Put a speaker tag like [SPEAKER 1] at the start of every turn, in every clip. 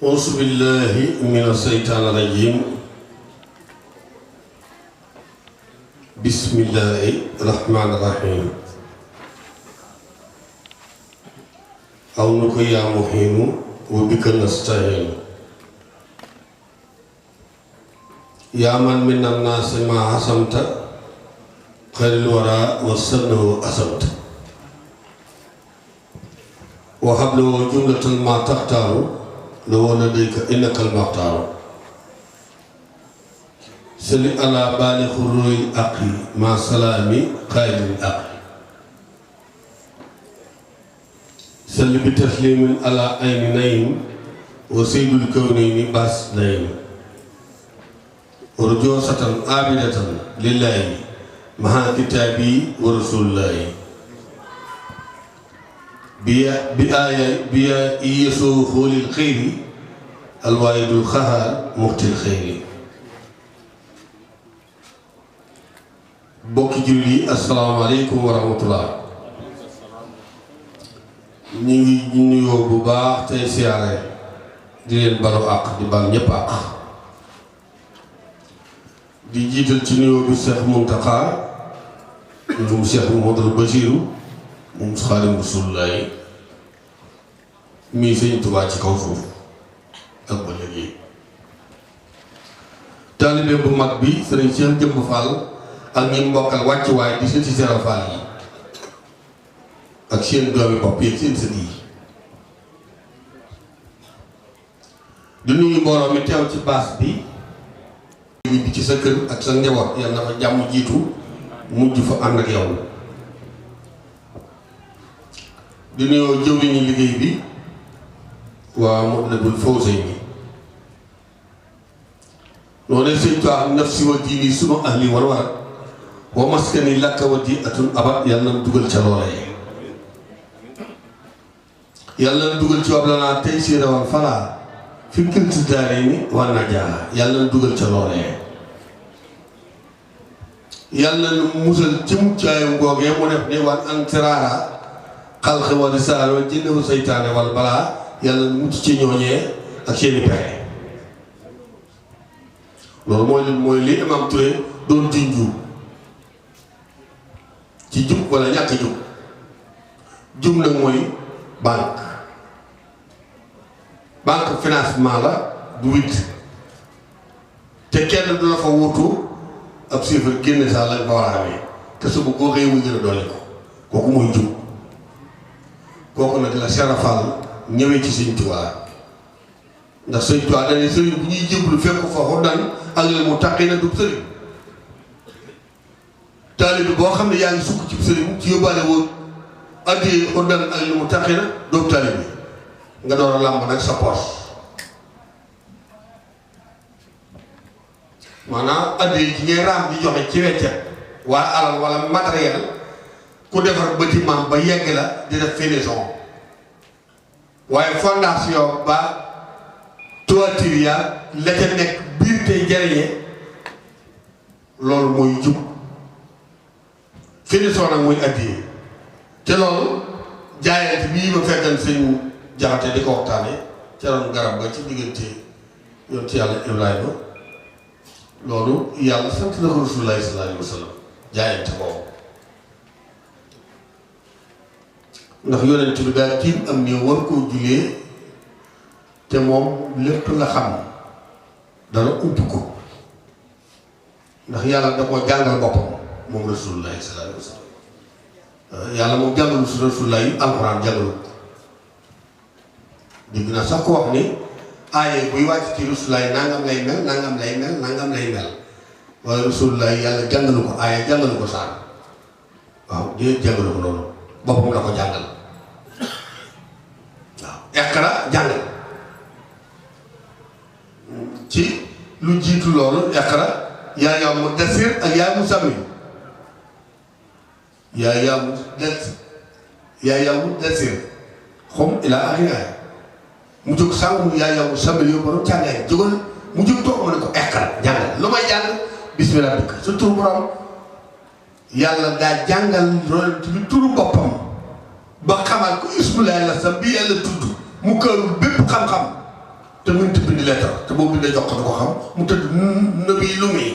[SPEAKER 1] أعوذ بالله من الشيطان الرجيم بسم الله الرحمن الرحيم عونك يا معين وبك نستعين يا من من الناس ما حسمت خير الورى والسنه أسمت وهب له جملة ما تختار لو لديك إنك المختار سل على بالغ الروي الأقي مع سلامي قائد الأقي سل بتسليم على عين نعيم وسيد الكونين باس نعيم ورجوسة عابدة لله مع كتابي ورسول الله بآية يسوع خول الخير الواحد القهار مقت الخير bokki julli asalaamaaleykum wa rahmatullah ñu ngi nuyoo bu baax tey siyaare di leen balu àq di bal ñëpp àq di jiital ci nuyoo bi Cheikh Mountakha moom Cheikh Mouhamadou Bachirou moom Xaadimu Rasuulillaahi mii Sëñ Tuubaa ci kaw suuf ak ba léegi taalibe bu mag bi Sëriñ Cheikh Jëmb Fall ak ñi mbokkal wàccuwaay di sëti Sëriñ Fall yi ak seen doomi bopp yi ak seen sët yi di nuyu mbooloo mi teew ci baas bi bi ci sa kër ak sa njaboot yal na fa jàmm jiitu mujj fa ànd ak yow di nuyoo jëwriñu liggéey bi waa Matlabul Fawzayni noonu Sëñ Tuubaa nafsi wa diini suma ahli war war wa maskani lakka wa di atun abat yàlla na dugal ca loolee yàlla na dugal ci wablanaa tey si rawal falaa fi kilti daare ni war na jaa yàlla na dugal ca loolee yàlla na musal ci muccaayam googee mu def ni wan an tiraara xalqi wa risaala wa jinnewu seytaane wal balaa yàlla na mucc ci ñooñee ak seeni pexe loolu mooy li Imam Touré doon junju ci jub wala ñàkk jub jub nag mooy banque financement la du witt te kenn du la fa wutu ab chiffre génne sax lañ fa war a amee te suba koo xëy mu gën a doole ko kooku mooy jub kooku nag la Cheikh Fall ñëwee ci Sëñ Tuubaa ndax Sëñ Tuubaa dañuy sëriñ bu ñuy jébbalu fekk fa xuddan ak mu taqee na du sëriñ taalibe boo xam ne yaa ngi sukk ci sëriñ ci yóbbaale woon addee xuddan ak mu taqee na doomu taalibe nga door a làmb nag sa poos maanaam addee ji ngay raam di joxe ci weccet waa alal wala matériel ku defar bâtiment ba yegg la di def finition waaye fondation ba toiture ya la ca nekk biir tey jariñe loolu mooy jub finition nag mooy addiyee te loolu jaayante bii ma fekkan Sëñ Jaxate di ko waxtaane ca ron garab ga ci diggante yoon ci yàlla Ibrahima loolu yàlla sant na ko Rasulullaahi sallallaahu alayhi wa sallam jaayante boobu ndax yonent bi daal tiim am ni war koo julee te moom lépp la xam dara ump ko ndax yàlla da koo jàngal boppam moom Rasulullaahi sallallaahu alayhi wa sallam yàlla moom jàngalu su Rasulullaahi alxuraan jàngalu ko dégg naa sax ko wax ni aaye buy wàcc ci Rasulullaahi nangam lay mel nangam lay mel nangam lay mel waaye Rasulullaahi yàlla jàngalu ko aaye jàngalu ko saar waaw déet jàngalu ko loolu boppam la ko jàngal waaw Iqra jàngal ci lu jiitu loolu Iqra yaa mudassir ak yaa muzammil yaa mudassir xom ilaa axiri mu jóg sànq yaa muzammil yow borom jàngay jógal mu jóg toog ma ne ko Iqra jàngal lu may jàng bismillah dëkk sa turu borom yàlla daa jàngal loolu ci turu boppam ba xamal ko ismulaay la sa bi yàlla tudd mu këru bépp xam-xam te mënut a bind lettre te boo bindee jox ko du ko xam mu tëdd nëb yi lu muy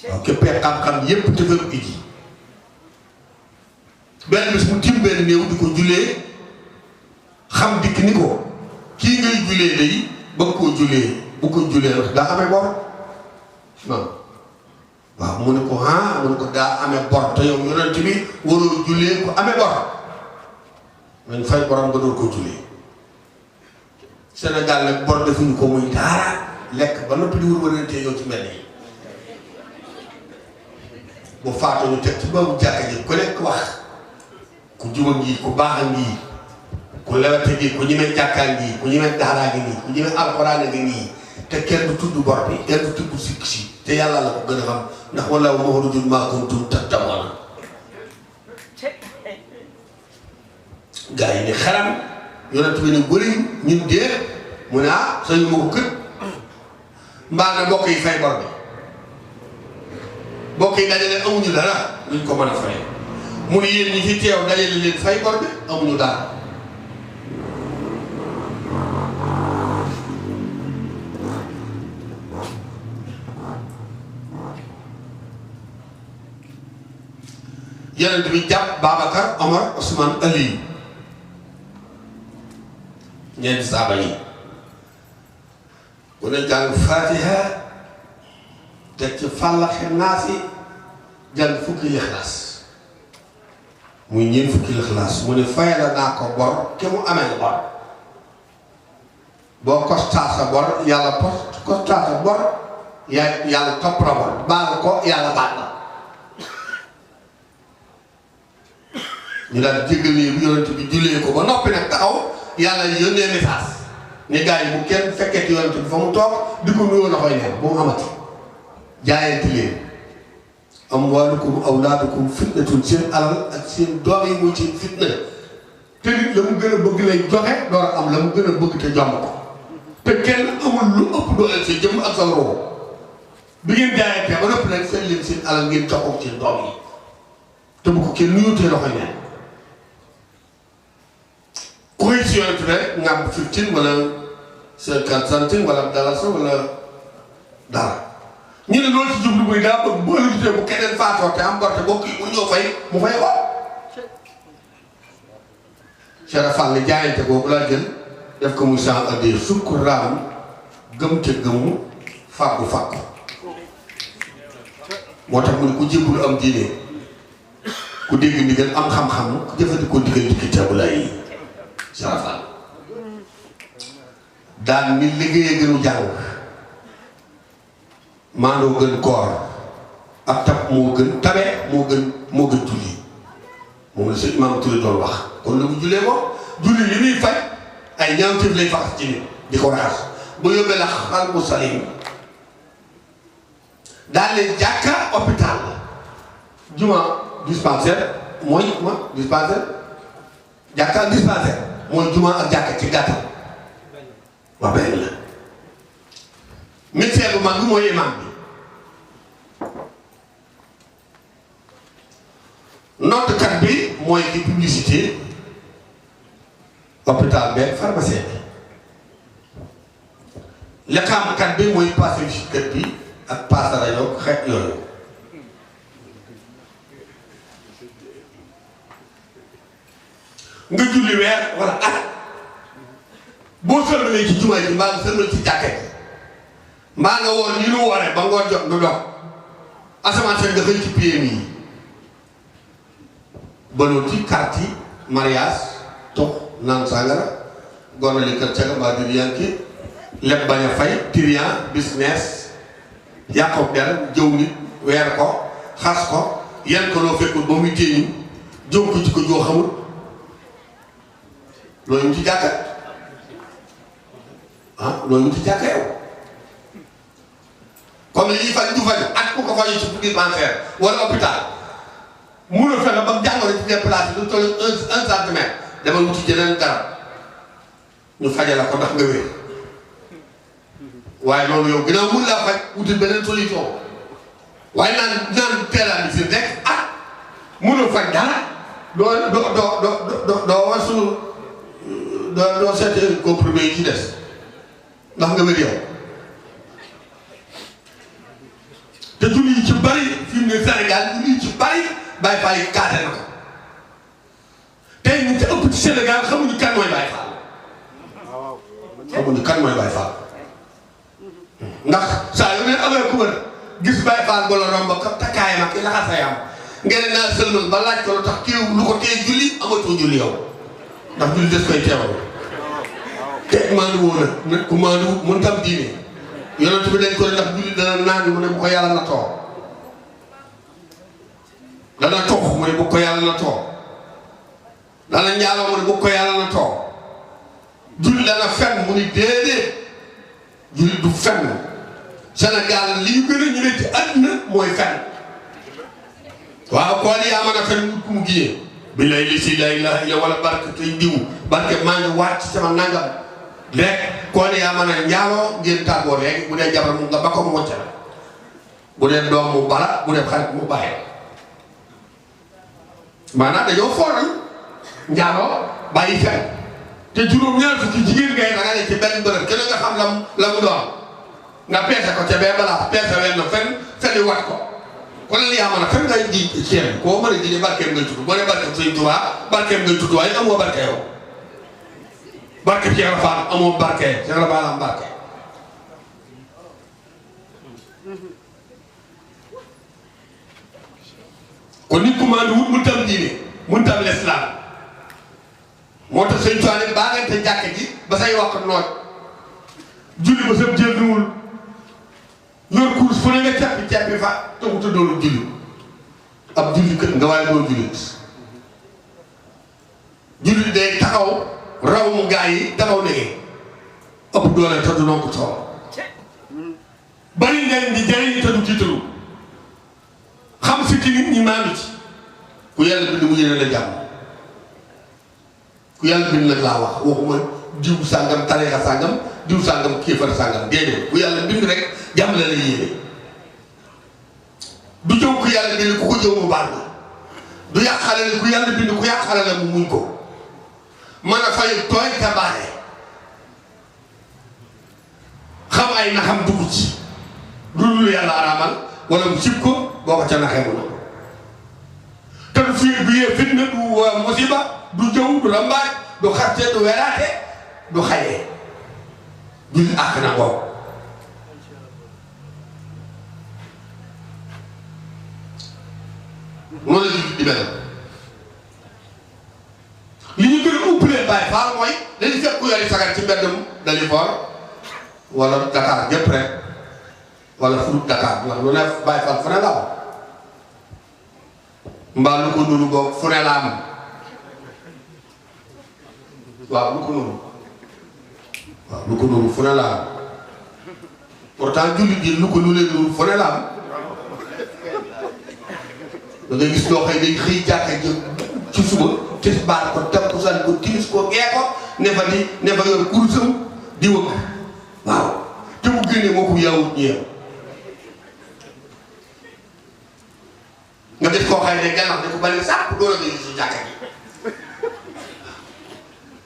[SPEAKER 1] waaw képpee xam-xam yépp te fër iji benn bis mu tim benn néew di ko julee xam dikk ni ko kii ngay julee day bëgg koo julee bu ko julee wax daa amee bor waaw mu ne ko mu ne ko daa amee bor te yow yonent bi waroo julee ko amee bor nañ fay borom nga door ko julee Sénégal nag bor defuñu ko muy dara lekk ba noppi di wër-wërantee yow ci mel ni bu faatoo ñu teg ci boobu jàkka ji ku nekk wax ku juba ngi ku baax a ngi ku lewete ngi ku ñemee jàkkaa ngi ku ñemee daaraa ngi nii ku ñemee alxuraan ngi nii te kenn du tudd bor bi kenn du tudd sikk si te yàlla la ko gën a xam ndax wallaahu mukhrijun maa kuntum taktumuun gaa yi ne xaram yonent bi ne bëri ñun dee mu ne sañu ma ko kët mbaa na mbokk yi fay bor bi mbokk yi dajale amuñu dara luñ ko mën a fay mu ne yéen ñi fi teew dajale leen fay bor bi amuñu dara yonent bi jàpp Babacar Omar Ousmane Ali ñeenti saaba yi ku ne jàng Fatiha teg ci Fàllaxi Naasi jàng fukki Lixlaas muy ñeent fukki Lixlaas mu ne fayal naa ko bor ke mu amee bor boo kostaa sa bor yàlla kostaa sa bor yàlla topp la bor baal ko yàlla baal la ñu daal jéggal nii bu yonent bi jullee ko ba noppi nag taxaw yàlla yónnee message ne gars yi bu kenn fekketi yonent bi fa mu toog di ko nuyoo loxoy neen bu mu amati jaayante leen amwaalukum awlaadukum fitnatun seen alal ak seen doom yi muy seen fitna te nit la mu gën a bëgg lay joxe door a am la mu gën a bëgg te jomb ko te kenn amul lu ëpp dooleel sa jëmm ak sa roho bi ngeen jaayante ba noppi nag seen leen seen alal ngeen jox ko seen doom yi te bu ko kenn nuyootee loxoy neen ku xëy si yonent bi rek nga am 15 wala 50 centimes wala dalasi wala dara ñu ne loolu si jublu muy daa bëgg bu ëllëgee bu keneen faatoo te am bor te bokk yi mu ñëw fay mu fay ko. Cheikh Fall ne jaayante boobu laa jël def ko muy sans addiya sukk raam gëm te gëmu fàggu fàggu moo tax mu ne ku jébbalu am diine ku dégg ndigal am xam-xam ku jëfandikoo ndigal ci kitaabu laay Cheikh Fall daan ni liggéeyee gënu jàng maandoo gën koor ak tab moo gën tabe moo gën julli moom la sëñ Imaam Touré doon wax kon la mu jullee ko julli li muy faj ay ñaawteef lay fax ci nit di ko raxas ba yóbbee la xal bu salim daal leen jàkka hôpital la juma dispensaire mooy dispensaire jàkka ak dispensaire mooy juma ak jàkka ci gàttal wax benn la médecin bu mag bi mooy imam bi noddkat bi mooy ki publicité hôpital beeg pharmacien bi liqaamkat bi mooy passé kat bi ak passe rajo xeet yooyu nga julli weer wala at boo sëlmalee ci jumaa ji mbaa nga sëlmal ci jàkka ji mbaa nga woor ni nu waree ba ngoon jot du dox asamaan seen nga xëy ci PMI yi baloo ci carte yi mariage tox naan sàngara gonali kër caga mbaa dir yanki leb bañ a fay trian business yàqob der jëw nit weer ko xas ko yan ko loo fekkul ba muy téeñu jëw ko ci ko joo xamul loolu ñu ci jàkka loolu ñu ci jàkka yow comme li ñuy faj du faj ak ku ko faju ci dispensaire wala hôpital mun a fexe ba jàngoro ci déplacé lu toll 1 centimètre dama wuti jeneen garab ñu fajala ko ndax nga wér waaye loolu yow ginnaaw mun laa faj wuti beneen solution waaye naan teelaan bi si rek mun a faj dara doo wasu doo seetee comprimé yi ci des ndax nga wér yow te julli yi ci bari fi mu ne Sénégal julli yi ci bari Baye Fall yi kaate na ko tey ñu ci ëpp ci Sénégal xamuñu kan mooy Baye Fall xamuñu kan mooy Baye Fall ndax saa yu ne amee ku wër gis Baye Fall ba la romb ka takkaay ma ki laxasayam ngeen naa sëlmal ba laaj ko lu tax kii lu ko tee julli amatoo julli yow ndax julli des koy teewal te maandu woo nag ku maandu mën tam diine yonent bi dañ ko ne ndax julli dana naan mu ne bu ko yàlla na too dana tox mu ne bu ko yàlla na too dana njaaloo mu ne bu ko yàlla na too julli dana fen mu ni déedéet julli du fen Sénégal li ñu gën a ñu ne ci àdduna mooy fen waaw koo di yaa mën a fen ku mu giyee bi lay li si la ilaha illa wala barke tey diw barke maa ngi wàcc sama nangam rek koo di yaa mën a njaaloo ngeen tàggoo léegi bu dee jabar mu nga ba ko mu wacc la bu dee doom mu bala bu dee xarit mu bàyyi maanaam dañoo fooral njaaloo bàyyi fen te juróom-ñaar fukki jigéen ngay ragale ci benn bërëb kenn nga xam la mu doon nga peese ko ca bee balaa peese wenn fen wat ko kon li yaa mën a fen ngay ji ceeb koo mën a ji ne barkeem ngay tudd boo ne barkeem Sëñ Tuubaa barkeem ngay tudd waaye amoo barke yow barke Cheikh Rafaal amoo barke Cheikh Rafaal am barke kon nit ku maandu wut mu tam diine mu tam lislaam moo tax Sëñ Tuubaa ne baagante jàkk ji ba say wax nooj julli ba sëb jënduwul yor course fu ne nga cappi fa taxut a doonu julli ab julli kët nga waaye doo jullit julli day taxaw raw mu gaa yi taxaw nege ëpp doole te du noo ko soow bari njariñ di jariñ te du tiitalu xam si ci nit ñi maandu ci ku yàlla bind mu yéene la jàmm ku yàlla bind nag laa wax waxuma diw sàngam tariixa sàngam diw sàngam kéefar sàngam déedéet ku yàlla bind rek jàmm la la yéene du jëw ku yàlla bind ku ko jëw mu baal la du yàq xale ku yàlla bind ku yàq xale la mu muñ ko mën a fay tooy te baale xam ay naxam dugg ci lu yàlla araamal wala mu sib ko boo ko ca naxee mu na te du fi du yee fitna du musiba du jëw du rambaaj du xarte du weraate du xayee julli àq na boobu noonu la julli di mel li ñu gën a uppalee Baay Faal mooy dañu fekk ku yori sagar ci mbeddum Dalifort wala Dakar gépp rek wala fu dul Dakar ndax lu ne Baay Faal fu ne la am mbaa lu ko nuru boobu fu ne la am waaw lu ko nuru waaw lu ko nuru fu ne la am pourtant jullit ji lu ko lu leen nuru fu ne la am da ngay gis loo xëy day xëy jàkka jëm ci suba tisbaar ko takkusaan ko timis ko gee ko ne fa yor kursam di wëgg waaw te mu génnee moo ko yawut ñeew nga def koo xëy ne gànnax ne ko bari sàpp door a nga gis si jàkka ji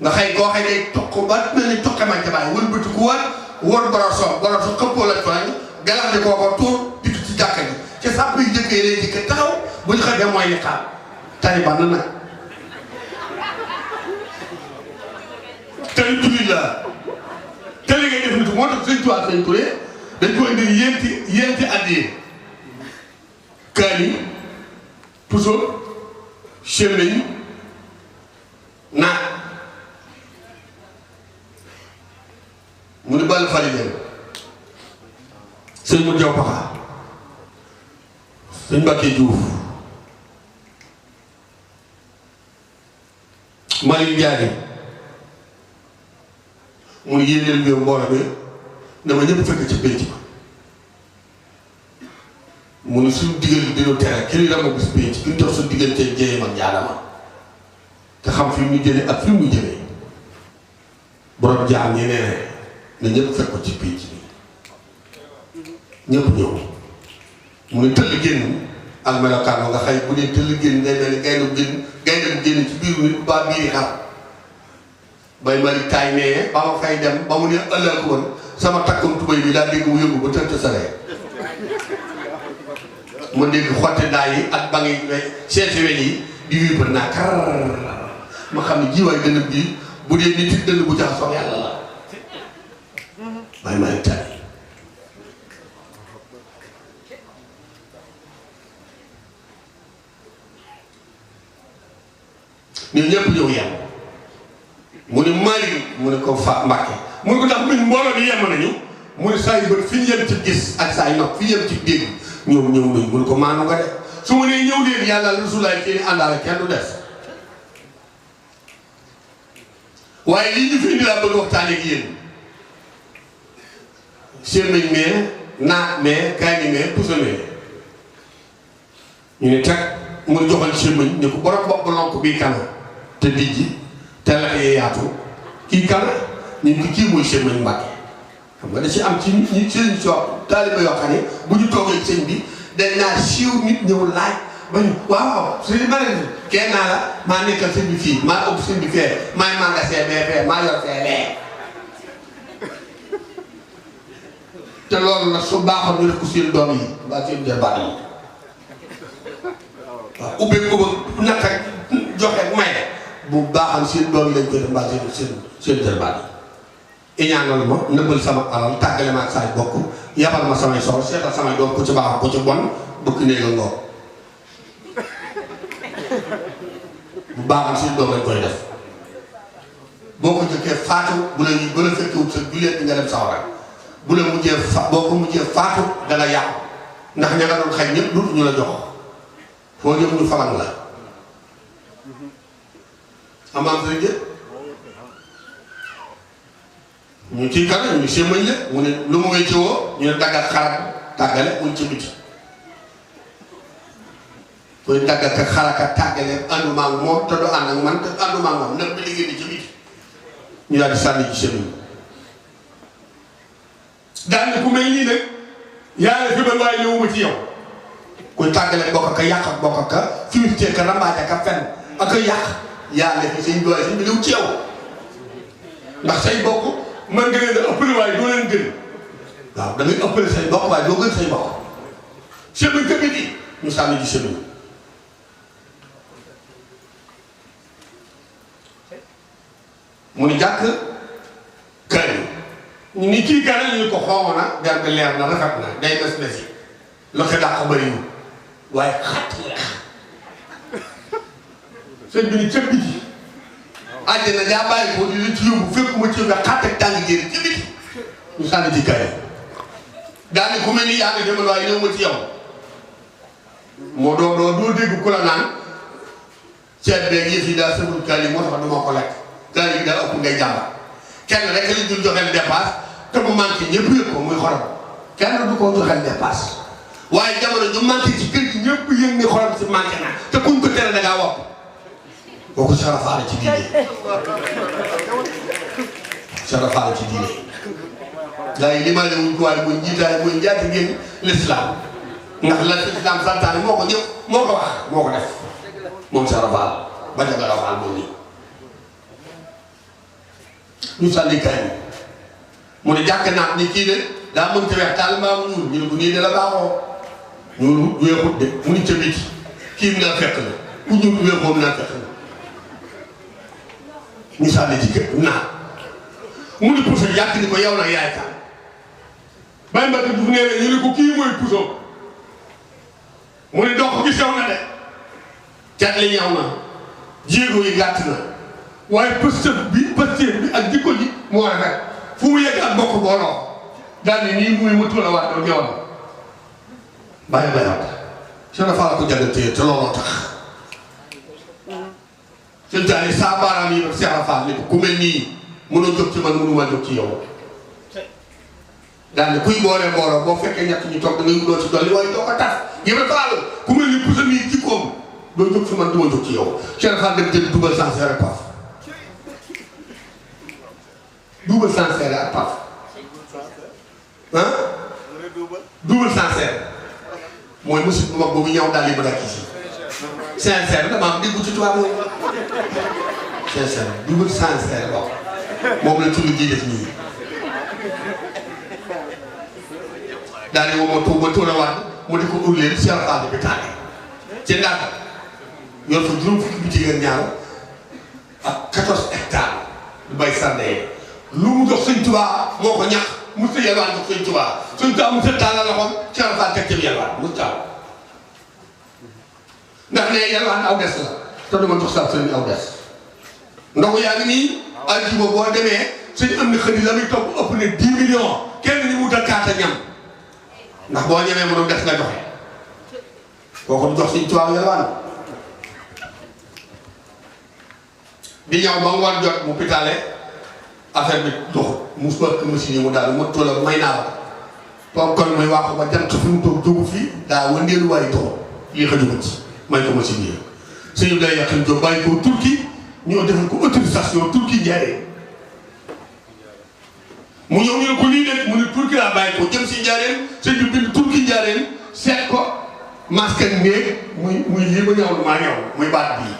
[SPEAKER 1] nga xëy koo xëy ne toq ba mel ni toqe man ca bàyyi wëlbati ku war boroso xëppoo la tooñ gànnax ne koo ko tuur dikk ci jàkka ji ci sàpp yi jëkkee lay jëkk taxaw bu ñu xamee mooy ni xaar taliban na nag tey julli la te li ngay def nit moo tax Sëñ Tuubaa Sëñ Touré dañ ko indi yéenti addiyee kaani puso chemeñ naat mu ni bàll fari leen sëñ mu jaw paxa sëñ Mbàkke Juuf Malick Ndiaye mu ne yéeneel ñëw mbooloo mi dama ñëpp fekk ci pénc ba mu ne suñu digal dinu tere kii dama gis pénc ki ñu dox suñu diggante jéyam ak jaadama te xam fi mu jëlee ak fi mu jëlee borom jaam ñi nee na ñëpp fekk ko ci pénc bi ñëpp ñëw mu ne tëll génn ak melokaan nga xëy bu dee tëll génn ngay mel ni gaynde génn ci biiru nit baa biiri xar bay mari taay nee ba ma fay dem ba mu ne ëllëg woon sama takkum tubay bi daa dégg mu yëngu ba tënt saree ma dégg xotte daa yi ak ba ngi seeti weñ yi di wipar naa kar ma xam ne jiwaay dënn bi bu dee nit it dënn bu jaxasoo yàlla la bay mari taay ñun ñëpp ñëw yem mu ne Malick mu ne ko fa Mbàkke mu ne ko ndax ñun mbooloo bi yem nañu mu ne saa yu bët fi ñu yem ci gis ak saa yu nopp fi ñu yem ci dégg ñoom ñëw nañ mu ne ko maanu nga de su ma nee ñëw leen yàlla rasulaay kii ni àndaale kenn du des waaye lii ñu fi indi laa bëgg waxtaanee ak yéen sémmiñ mee naat mee kaani mee pusa mee ñu ne teg mu ne joxal sémmiñ ne ko borom bopp lonk bii kana te dijji te la yaatu kii kana ñu ko kii mooy sémmiñ Mbàkke xam nga da ci am ci ñi sëriñ soo taaliba yoo xam ne bu ñu toogee sëñ bi dañ naa siiw nit ñëw laaj ba ñu waaw sëñ bi kenn naa la maa nekkal sëñ bi fii maa ëpp sëñ bi fee maay magasin bee fee maa yor fee lee te loolu nag su baaxoon ñu def ko seen doom yi mbaa seen jarbaat yi waaw ubbee ko ba naka joxe maye bu baaxam seen doom yi lañ koy def mbaa seen jarbaat yi iñaanal ma nëbbal sama alal tàggale ma ak saay bokk yabal ma samay soxla seetal samay doom ku ci baax ku ci bon bëgg néega ngoor bu baaxam seen doom lañ koy def boo ko jëkkee faatu bu la fekkewut sa julleet bi nga dem sawara bu la mujjee boo ko mujjee faatu danga yàqu ndax ña nga doon xañ ñëpp dut ñu la jox foo ñëw ñu falang la amaam sa jë ñu ciy kana ñu sémmañ la mu ne lu mu ngay ciwoo ñu ne daggat xarak tàggale muñ ci biti koy daggat ak xaraka tàggale ànduma ak moom te du ànd ak man te ànduma ak moom nag bi liggéey ni ci biti ñu daal di sànni ci sémmañ daal ne ku mel nii nag yaa ne fi ba waaye ñëwuma ci yow kuy tàggale bokk ka yàq ak bokk ka fiirtee ka rambaaje ka fen ak a yàq yaa ne fi sëñ doole sëñ bi liw ci yow ndax say bokk mën nga leen a ëppale waaye doo leen gën waaw da ngay ëppale say bokk waaye doo gën say bokk sémmiñ ka biti ñu sànni ci sémmiñ mu ni jàkk kër ñu ni kii kana ñu ko xoomo na der bi leer na rafet na day mes mesi lu ko dàq bëriwul waaye xat weex sëñ bi ni ca biti àjjana daa bàyyi ko di la ci yóbbu fekk ma ci nga xat ak tàng jëri ci biti ñu sànni ci kër daal ni ku mel ni yaa ngi demal waaye ñëw ma ci yow moo doo dégg ku la naan ceeb beeg yëf yi daal sëbul kaal yi moo tax duma ko lekk kaal yi daal ëpp ngay jàmba kenn rek lañ dul joxeel dépasse te mu manqué ñëpp yëg ko muy xorom kenn du ko joxeel dépasse waaye jamono ju manqué ci kër gi ñëpp yëg ni xorom si manqué na te kuñ ko tere da ngaa wopp kooku sarafaale ci diine sarafaale ci diine gaa yi limaale wuñ ko waaye muy njiitaay muy njaati ngeen l'islam ndax la l'islam santaane moo ko ñëw moo ko wax moo ko def moom sarafaal ba jaga rafaal moom nii ñu sànni kaay mu ne jàkk naat ni kii de daa mënta weex taal mbaa mu ñuul ñu ne ko nii de la baaxoo ñuul weexut de mu ni ca biti kii naa fekk la ku ñuul weex moom naa fekk la ñu sànni ci kër naat mu ni puso jàkk ni ko yow nag yaay kan bàyyi mbakk du nee na ñu ne ko kii mooy puso mu ne dox gi sew na de cat li ñaw na jéego yi gàtt na waaye pëstëf bi ak jikko ji moo rafet fu mu yegg ak bokk booloo daal ni nii muy mutu la waat doon ñëwoon bàyyi bayaat seen dafa la ko jàngatee te looloo tax seen taali saa baaraam yi Seex Rafal ni ko ku mel nii mënoo jóg ci man mënuma jóg ci yow daal ni kuy boole mbooloo boo fekkee ñett ñu toog da ngay doo ci dolli waaye doo ko tas yëpp Rafal ku mel ni pusa nii jikkoom doo jóg ci man duma jóg ci yow Seex Rafal dem jël dugal sincère paf double sincère ak paf ah double sincère mooy monsieur bu mag boobu ñëw daal yi ba dakk si sincère dama am déggu ci tubaab yooyu sincère double sincère waaw moom la tulli ji def nii daal di woo ma tuuna waat mu di ko urleen Cheikh Fall bi taale ci Ndaka yor fa juróom fukki bi jigéen ñaar ak 14 hectares du bay sànnee lu mu jox Sëñ Tuubaa moo ko ñax mu sa yelwaan jox Sëñ Tuubaa Sëñ Tuubaa mu sa tàllal loxoom Cheikh Fall teg ci yelwaan mu taw ndax ne yelwaan aw des la te duma jox sa sëñ aw des ndox yaa ngi nii aljuma boo demee suñu am na xëy la muy topp ëpp ne 10 millions kenn ni mu dëkkaata ñam ndax boo ñemee mënul des nga joxe kooku du jox Sëñ Tuubaa yelwaan di ñëw ba mu war jot mu pitale affaire bi doxul mu bëgg machine yi mu daal mu toll may naa la toog kon muy wax ba jant fi mu toog jógu fii daa wëndeelu waaye toog lii xëjuma ci may ko machine yi sëñ bi day yàqin jóg bàyyi ko Turquie ñoo defal ko autorisation Turquie njaaree mu ñëw ñu ne ko lii de mu ne Turquie laa bàyyi ko jëm si njaareen sëñ bi bind Turquie njaareen seet ko masque néeg muy lii ba ñëw maa ñëw muy baat bii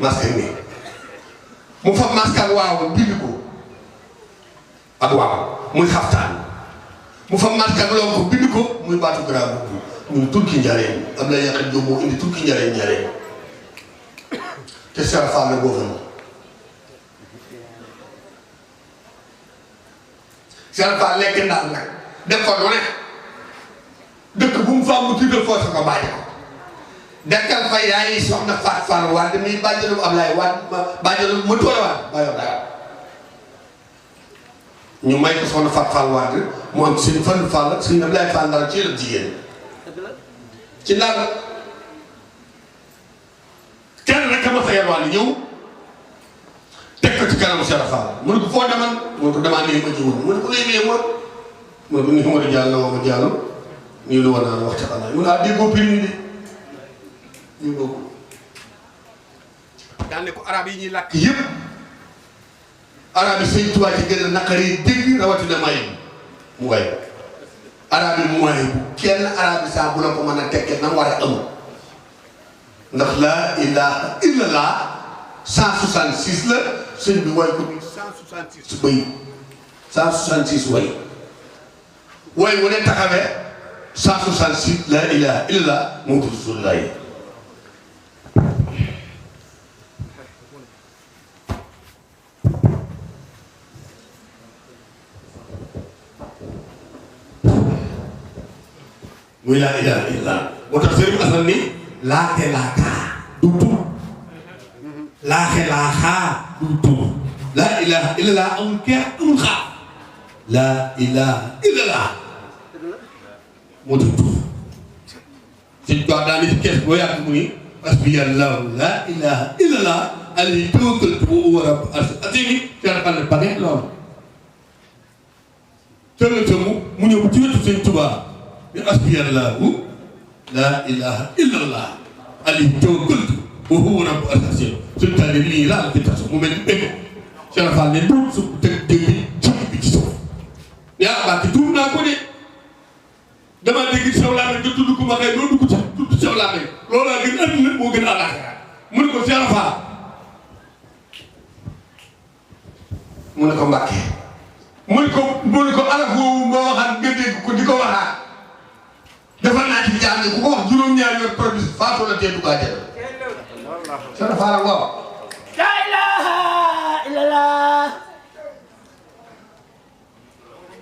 [SPEAKER 1] masque néeg mu fa masque ak waaw bind ko ak waaw muy xaftaan mu fa masque ak loo ko bind ko muy baatu garab muy Turquie njaareen am na yàqin jóg moo indi Turquie njaareen te Cheikh Fall la boo xam Cheikh Fall lekk ndaal nag def ko lu ne dëkk bu mu fa mu tiital foo sa ko bàyyi ko dekkal fa yaay soxna Faat Fall Wade mi bàjjëlu Ablaye Wade bàjjëlu mu toole waat ba yor dara ñu may ko soxna Faat Fall Wade mu am seen fan Fall ak seen Ablaye Fall dara ci la jigéen ci ndaal kenn rek ma fa yalwaan ñëw teg ko ci kanamu Cheikh Fall mu ne ko foo demal mu ne ko damaa nii ma jiwoon mu ne ko léegi mu ne ko nii ma di jàll ma jàll nii lu war naa wax ci xanaa mu ne ah déggoo prix de ñu bokk daan ne ko arab yi ñuy làkk yëpp arab yi Sëñ Tuubaa ci gën a naqari dégg rawatina may mu way arab yi mu way bu kenn arab yi saa bu la ko mën a tekkee na mu war a am ndax laa ilaha illallah 166 la sëñ bi way ko ni 166 bay 166 way wu ne taxawee 166 laa ilaha illallah Muhammadu Rasulullah yi muy laa ilaha illallah moo tax sëriñ Asan ni laaxe laaxaa du tur laaxe laaxaa du tur laa ilaha illallah amul keex amul xaar laa ilaha illallah moo tax tur suñ ko daal di kees boo yàgg mu ni hasbiyallahu laa ilaha illallah alayhi tawakkaltu wa huwa rabbul arshil azim seerxal ba ne loolu tëllëg mu ñëw ci wetu Sëñ Tuubaa ni hasbiyallahu laa ilaha illallah alayhi tawakkaltu wa huwa rabbul arshil azim suñu taal lii laa la fi tax mu mel ni bépp Cheikh Fall ne duut su teg dégg bi ci suuf yaa barke tuub naa ko de dama dégg saw laa nga tudd ko ma xëy loo dugg sax tudd saw laa loolu laa gën àdduna moo gën àllaaxira mu ne ko Cheikh Fall mu ne ko Mbàkke mu ne ko araf woowu moo waxaat nga dégg ko di ko waxaat dafa naa ci jaar ku ko wax juróom-ñaari yoon produit faatoo la tee duggaa jël Cheikh Fall ak waaw la ilaha illallah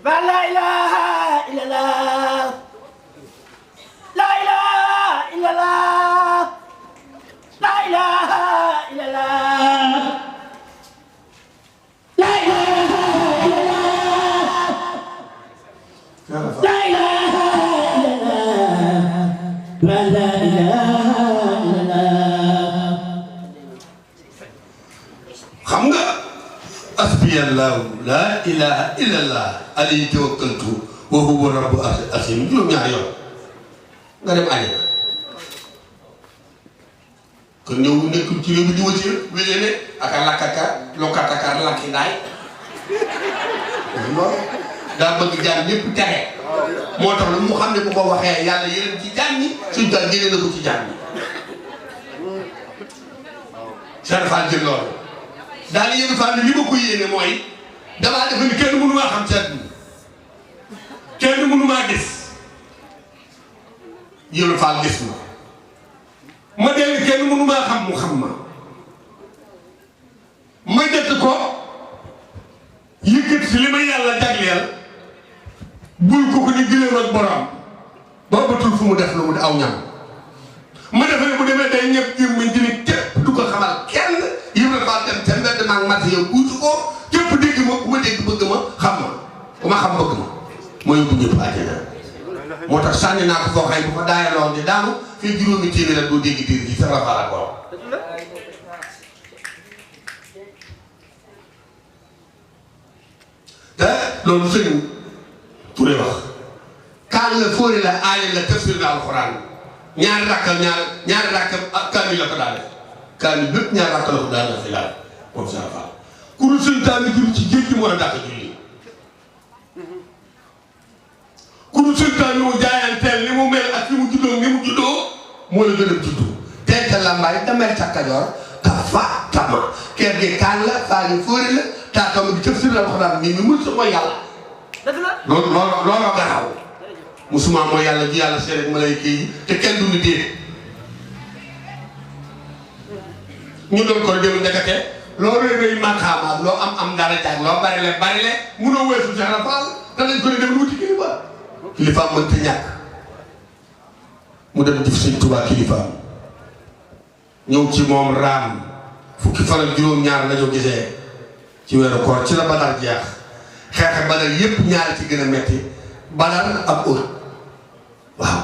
[SPEAKER 1] ba la ilaha illallah la ilaha illallah la ilaha illallah la ilaha illallah la ilaha illallah la ilaha illallah xam nga hasbiyallahu laa ilaha illallah alayhi tawakkaltu wa huwa rabbul arshil azim juróom-ñaari yoon nga dem añe kon ñëw nekkul ci réew mi di wëcc wéle ne aka lakkaka lokkataka lakki ndaay daa bëgg jàng ñëpp texe moo tax lu mu xam ne bu ko waxee yàlla yéen ci jàng ñi suñ daal génne na ko ci jàng ñi Cheikh Fall jël loolu daal di yëngu Fall li ma ko yéene mooy damaa defe ni kenn mënu maa xam ci àdduna kenn mënu maa gis yëngu Fall gis ma dellu kenn mënu maa xam mu xam ma jot ko yëkkati si li ma yàlla jagleel bul ko ni gëléem ak borom ba batul fu mu def lu mu aw ñam ma defe ne bu demee day ñëpp jëmmañ ji ni képp du ko xamal kenn yëngu Fall dem te mbedd maag mat yow buutu ko képp dégg ma ku ma dégg bëgg ma xam ma ku ma xam bëgg ma moo yóbbu ñëpp àjjana moo tax sànni naa ko foo xëy bu ko daayaloon di daanu fii juróomi téeméer rek doo dégg téere ji sa rafal ak borom te loolu sëñ Touré wax kaan la fóori la aali la tafsir la alxuraan ñaari rakkal ak kaani la ko daan def kaani bépp ñaari rakkal la ko daan def fi daal moom sa rafal ku dul sëñ taami jur ci géej gi moo la dàq julli ku dul sëñ taami mu jaayanteel ni mu mel ak fi mu juddoo moo la gën a juddu teete lambaay damel ca Kajoor ka fa tama kër gi kaan la faa ngi fóori la taatama gi tafsir la alxuraan mi mul sa mooy yàlla loolu garaaw musuma mooy yàlla ji yàlla seere malayka yi te kenn du ni dee ñu doon ko dem ndekete loo rëy rëy maqaamaat loo am dara jaag loo bari le munoo weesu Cheikh Rafal te lañ ko ne dem wuti kilifaam mënta ñàkk mu dem jëf sëñ Tuubaa kilifaam ñëw ci moom raam fukki fan ak juróom-ñaar lañu gisee ci weeru koor ci la Badar jeex xeexe Badar yépp ñaari ci gën a metti Badar ak Uhud waaw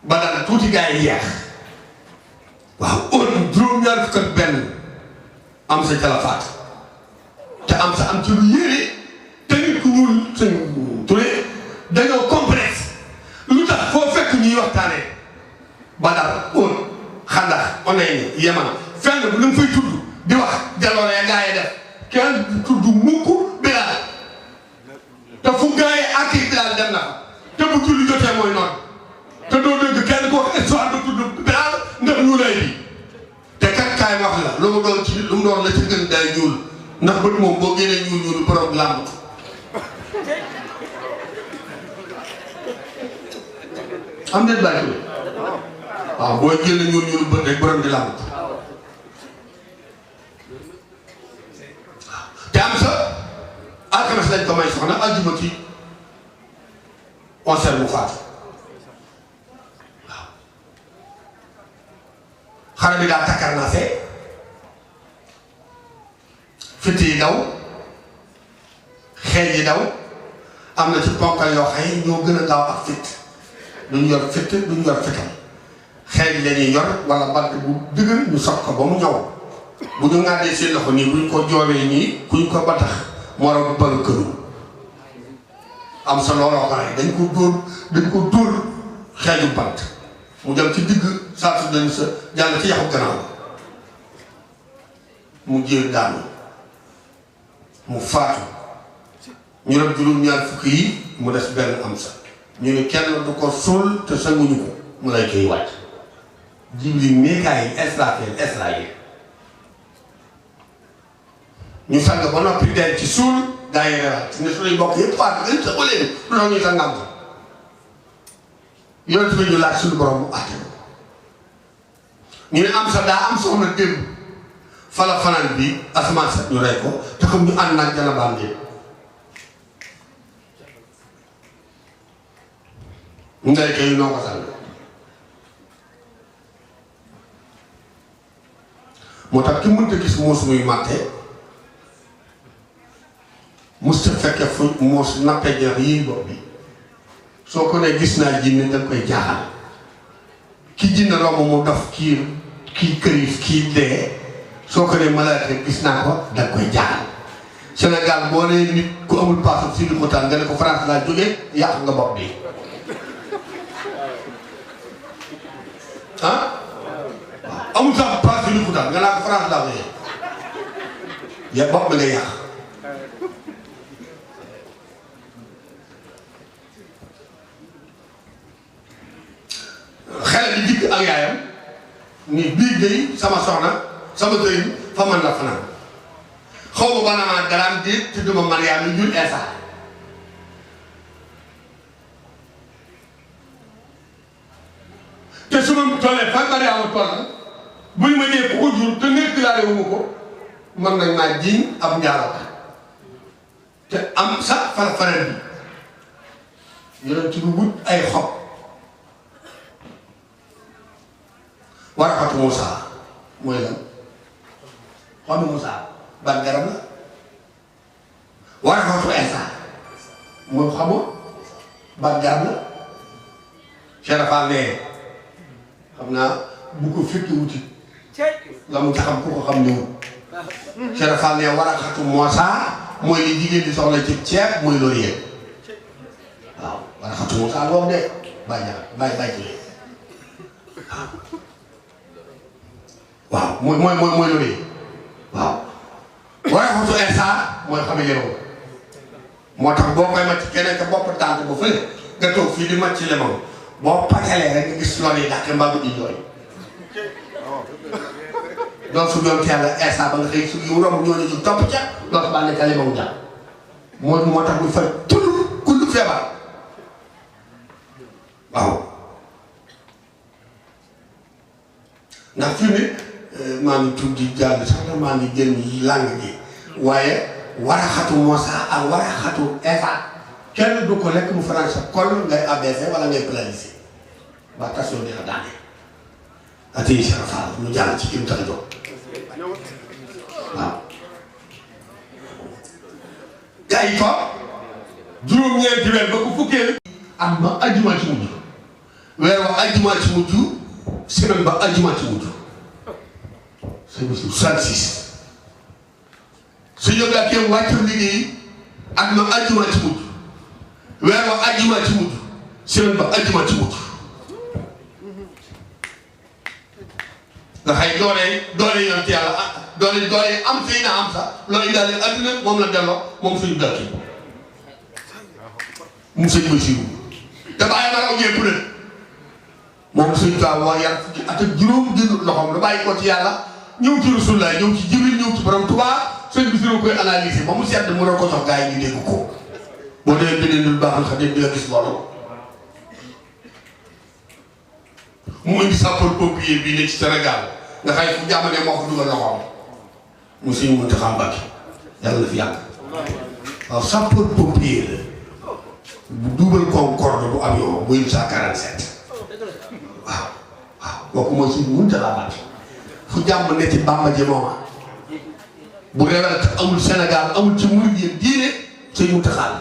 [SPEAKER 1] Badar tuuti gaa yi jeex waaw Uhud juróom-ñaar fukk ak benn am sa calafaat te am sa am ci lu yére te nit ku ñuul sëñ Touré dañoo complexe lu tax foo fekk ñuy waxtaanee Badar Uhud Xandax Onayn Yaman fenn bu ñu fay tudd di wax jaloore gaa yi def kenn tudd mukk Bilaal te fu gaa yi ak Bilaal dem na fa te bu julli jotee mooy noonu te doo dégg kenn ko wax histoire ba tudd Bilaal ndax ñu lay bi te kat kaay wax la lu mu doon ci lu mu doon la ci gën day ñuul ndax bët moom boo génnee ñuul borom làmb am déet bàyyi waaw boo génnee ñuul bët rek borom di làmb te am sa alxames lañ ko may soxna àjjuma ci 11h mu faatu waaw xale bi daa takkar naa see fitt yi daw xeej yi daw am na ci ponkal yoo xëy ñoo gën a gaaw ak fitt duñ yor fitt duñ yor fital xeej lañuy yor wala bant bu dëgër ñu sot ko ba mu ñaw bu ñu ŋàddee seen loxo nii buñ ko joobee nii kuñ ko ba tax moo raw balu këru am sa looloo ko rek dañ ko dóor xeeju bant mu dem ci digg saa su dañ sa jàll ci yaxu gannaaw mu jéer daanu mu faatu ñu rab juróom-ñaar fukki yi mu des benn am sa ñu ne kenn du ko suul te sanguñu ko mu lay koy wàcc Jibril Mikaayil Israafil ñu sang ba noppi denc ci suul gaa yi rewaat ne suñuy bokk yëpp faatu dañ sa ëllëg lu tax ñuy sa ngam sa yonent bi ñu laaj suñu borom mu àtte ñu ne am sa daa am soxna démb fala fanaan bi asamaan set ñu rey ko te xam ñu ànd naag janabaam bi ngay kay noo ko sang moo tax ki mënta gis muus muy màtte mus ta fekke fu muus nappe jeex yii bopp bi soo ko ne gis naa jinne danga koy jaaxal ki jinne romb mu dof kii këriif kii dee soo ko ne malaaka gis naa ko danga koy jaaxal Sénégal boo nee nit ku amul paasam si li ko taan nga ne ko France laa jógee yàq nga bopp bi ah amul sax paas si li ko taan nga naa ko France laa jógee ya bopp bi nga yàq xale bi dikk ak yaayam ni bii day sama soxna sama sëriñ fa man la fanaan xaw ma banamaa daraam déet te duma Mariama mi jur Isa te su ma tollee fa Mariama toll bu ñu ma nee ku ko jur te nekk laa wu ma ko mën nañ maa jiñ ab njaalo te am sax farfaral bi yonent bi wut ay xob Waraqatu Muusaa mooy lan xobi Muusaa ban garab la Waraqatu Isaa mooy xamoo ban garab la Serapal ne xam naa bu ko fekki wuti la mu taxam ku ko xam ne wut Serapal ne Waraqatu Muusaa mooy li jigéen di soxla ci ceeb mooy loolu yëpp waaw Waraqatu Muusaa boobu de bàyyi waaw mooy loolu yëpp waaw Waraqatu Isaa mooy xam ne moo tax boo koy màcc keneen ka bopp tànk ba fële nga toog fii di màcc lemon boo patalee rek nga gis loolu yi dàq mbaa di jooy donc su doon teel a Isaa ba nga xëy su yu romb ñooñu ñu topp ca loolu baa nekk lemon jàpp moo tax bu fay tudd kull feebar waaw ndax fi mu maa ngi tudd di jàll sax na maa ngi jël langue gi waaye Waraqatu Muusaa ak Waraqatu Isaa kenn du ko lekk mu faral sa kol ngay ABC wala ngay planifié ba tasoo dina daane ati Serapal ñu jàll ci kim tax a jóg waaw gaa yi ko juróom-ñeenti weer ba ko fukkee am ba ajjuma ci mujj weer wa ajjuma ci mujj semaine ba ajjuma ci mujj c'est 66 su jóg ak yow wàccam liggéey ak ma ajjuma ci mujj weer wa ajjuma ci mujj semaine ba ajjuma ci mujj nga xëy doole yoon ci yàlla doole am fii na am sax loolu indaale adduna moom la delloo moom suñu dëkk yi mu sëñ ba siiw te bàyyi ma raw ñëpp nag moom suñu toit wax yàlla fukki at ak juróom jënd loxoom la bàyyi ko ci yàlla ñëw ci Rasulullah ñëw ci Jibril ñëw ci borom Tuubaa sëñ bi dina koy analyser ba mu sedd mu doon ko jox gars yi ñu dégg ko boo demee beneen lu baaxul xam ne di nga gis loolu mu indi sapeur pompier bii ne ci Sénégal nga xay fu jàmmane moo ko dugal loxoom mu sëñ Muntaxa Mbàkke yàlla na fi yàgg waaw sapeur pompier la bu duubal Concorde bu avion bu 147 waaw kooku mooy sëñ Muntaxa Mbàkke fu jàmm ne ci Bàmba ji mooma bu réewal amul Sénégal amul ci murid yi diine sëñ Muntaxa la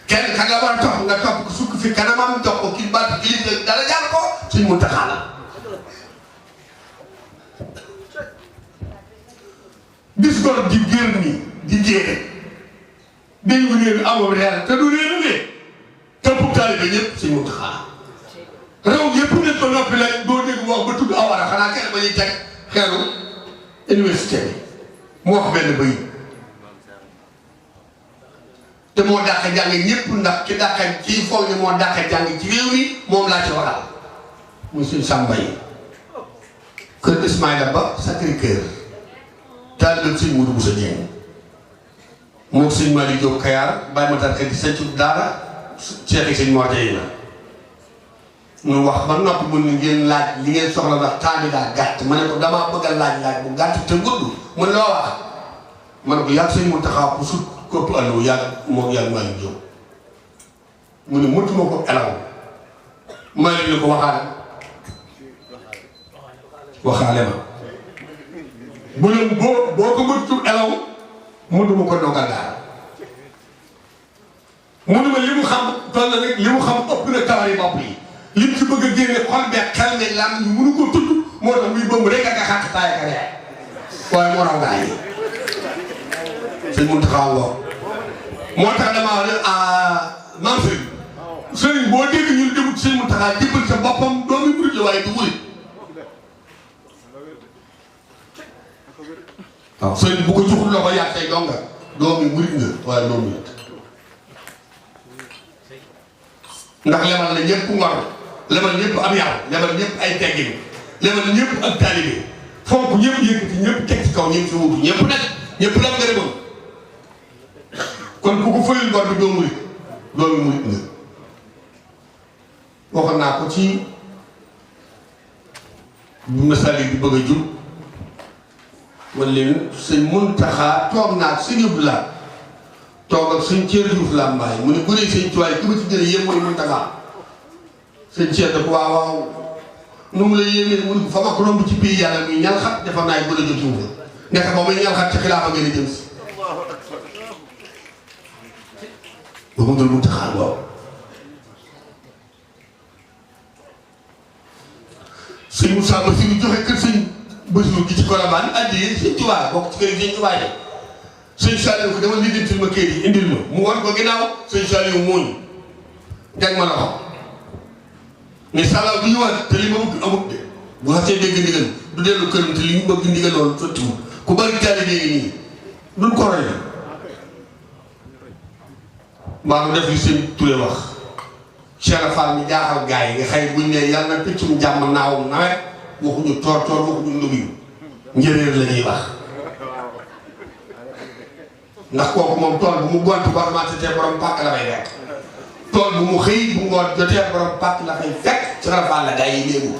[SPEAKER 1] kenn ka nga war a topp nga topp ko sukk fi kanamam jox ko kii baat kii dara jàll ko sëñ Muntaxa la bis gor di géer nii di géere dañu ko réer amoon réer te du réer ne tëpp taalibe ñëpp sëñ Muntaxa la réew yëpp nekk ko noppi la doo dégg wax ba tudd awara xanaa kenn ba ñuy teg xeeru université bi mu wax benn bëy te moo dàq jàng ñëpp ndax ki dàq ci foog ni moo dàq jàng ci réew mi moom laa ci waxal muy suñ Samba yi kër Ismaïla Ba Sacré-Cœur taalibe sëñ Modou Bousso Dieng moom sëñ Malick Diop Kayar bàyyi ma tar di sañcu daara Cheikh yi sëñ Mor Dieng la ñu wax ba noppi mu ni ngeen laaj li ngeen soxla ndax temps bi daa gàtt ma ne ko damaa bëgg a laaj bu gàtt te gudd mu ne loo wax ma ne ko yàgg sëñ Muntaxa pour sut kopp allo yàgg moom yàgg Malick Diop mu ne mëtuma ko elaw Malick ni ko waxaale ma bu leen boo ko mëtul elaw mënuma ko dogal daal mu ne ma li mu xam toll na rek li mu xam ëpp na tawar yi bopp yi li mu ci bëgg a génne xol beeg xel ne lam ñu mënu ko tudd moo tax muy bëmb rek ak a xàq taay ak a ree waaye moo raw gaa yi sëñ Muntaxa moo tax damaa wax ne maam sëriñ boo dégg ñu demut sëñ Muntaxa jëbbal sa boppam doomi murit la waaye du wuri waaw sëriñ bu ko joxul loxo yàgg tey donga doomi murit nga waaye doomu murit ndax lebal na ñëpp ngor lebal ñëpp am yar lebal ñëpp ay teggin lebal ñëpp ak taalibe fonk ñëpp yëkkati ñëpp teg ci kaw ñëpp fi wutu ñëpp nag ñëpp la nga demoon kon ku ko fayul bor bi doo murit doomu murit nga waxoon naa ko ci bu masali bi bëgg a jub man leen sëñ Muntaxa toog naa ak sëñ Abdoulaye toog ak sëñ Thier Diouf Lambaye mu ne bu dee sëñ Tuubaa ki ma ci gën a yéem mooy Muntaxa sëñ Thier da ko waaw nu mu la yéemee mu ne fa ma ko romb ci pays yàlla muy ñal xat defar naa gën a jot suuf nekk ba muy ñal xat ci xilaafa gën a jëm si ba mu dul Muntaxa waaw sëñ Moussa ma si joxe kër sëñ Basiru gi ci Colobane addi yéen sëñ Tuubaa bokk ci kër yi sëñ Tuubaa yi sëñ Saliou ko dama lijjantil ma kër yi indil ma mu war ko ginnaaw sëñ Saliou mooñ teg ma loxo mais salaaw bi ñu war te li ma bëgg amut de bu xasee dégg ndigal du dellu këram te li ñu bëgg ndigal loolu sottiwul ku bari taalibe yi nii duñ ko roy mbaa mu def li sëñ Touré wax Cheikh Fall mi jaaxal gaa yi nga xëy buñ ne yàlla na piccum jàmm naawum nawet waxuñu toor waxuñu ndogiw njëréer la ñuy wax ndax kooku moom tool bu mu gont ba xamante te borom pàkk la fay fekk tool bu mu xëy bu ngoon jotee borom pàkk la fay fekk Cheikh Fall la gaa yi léegu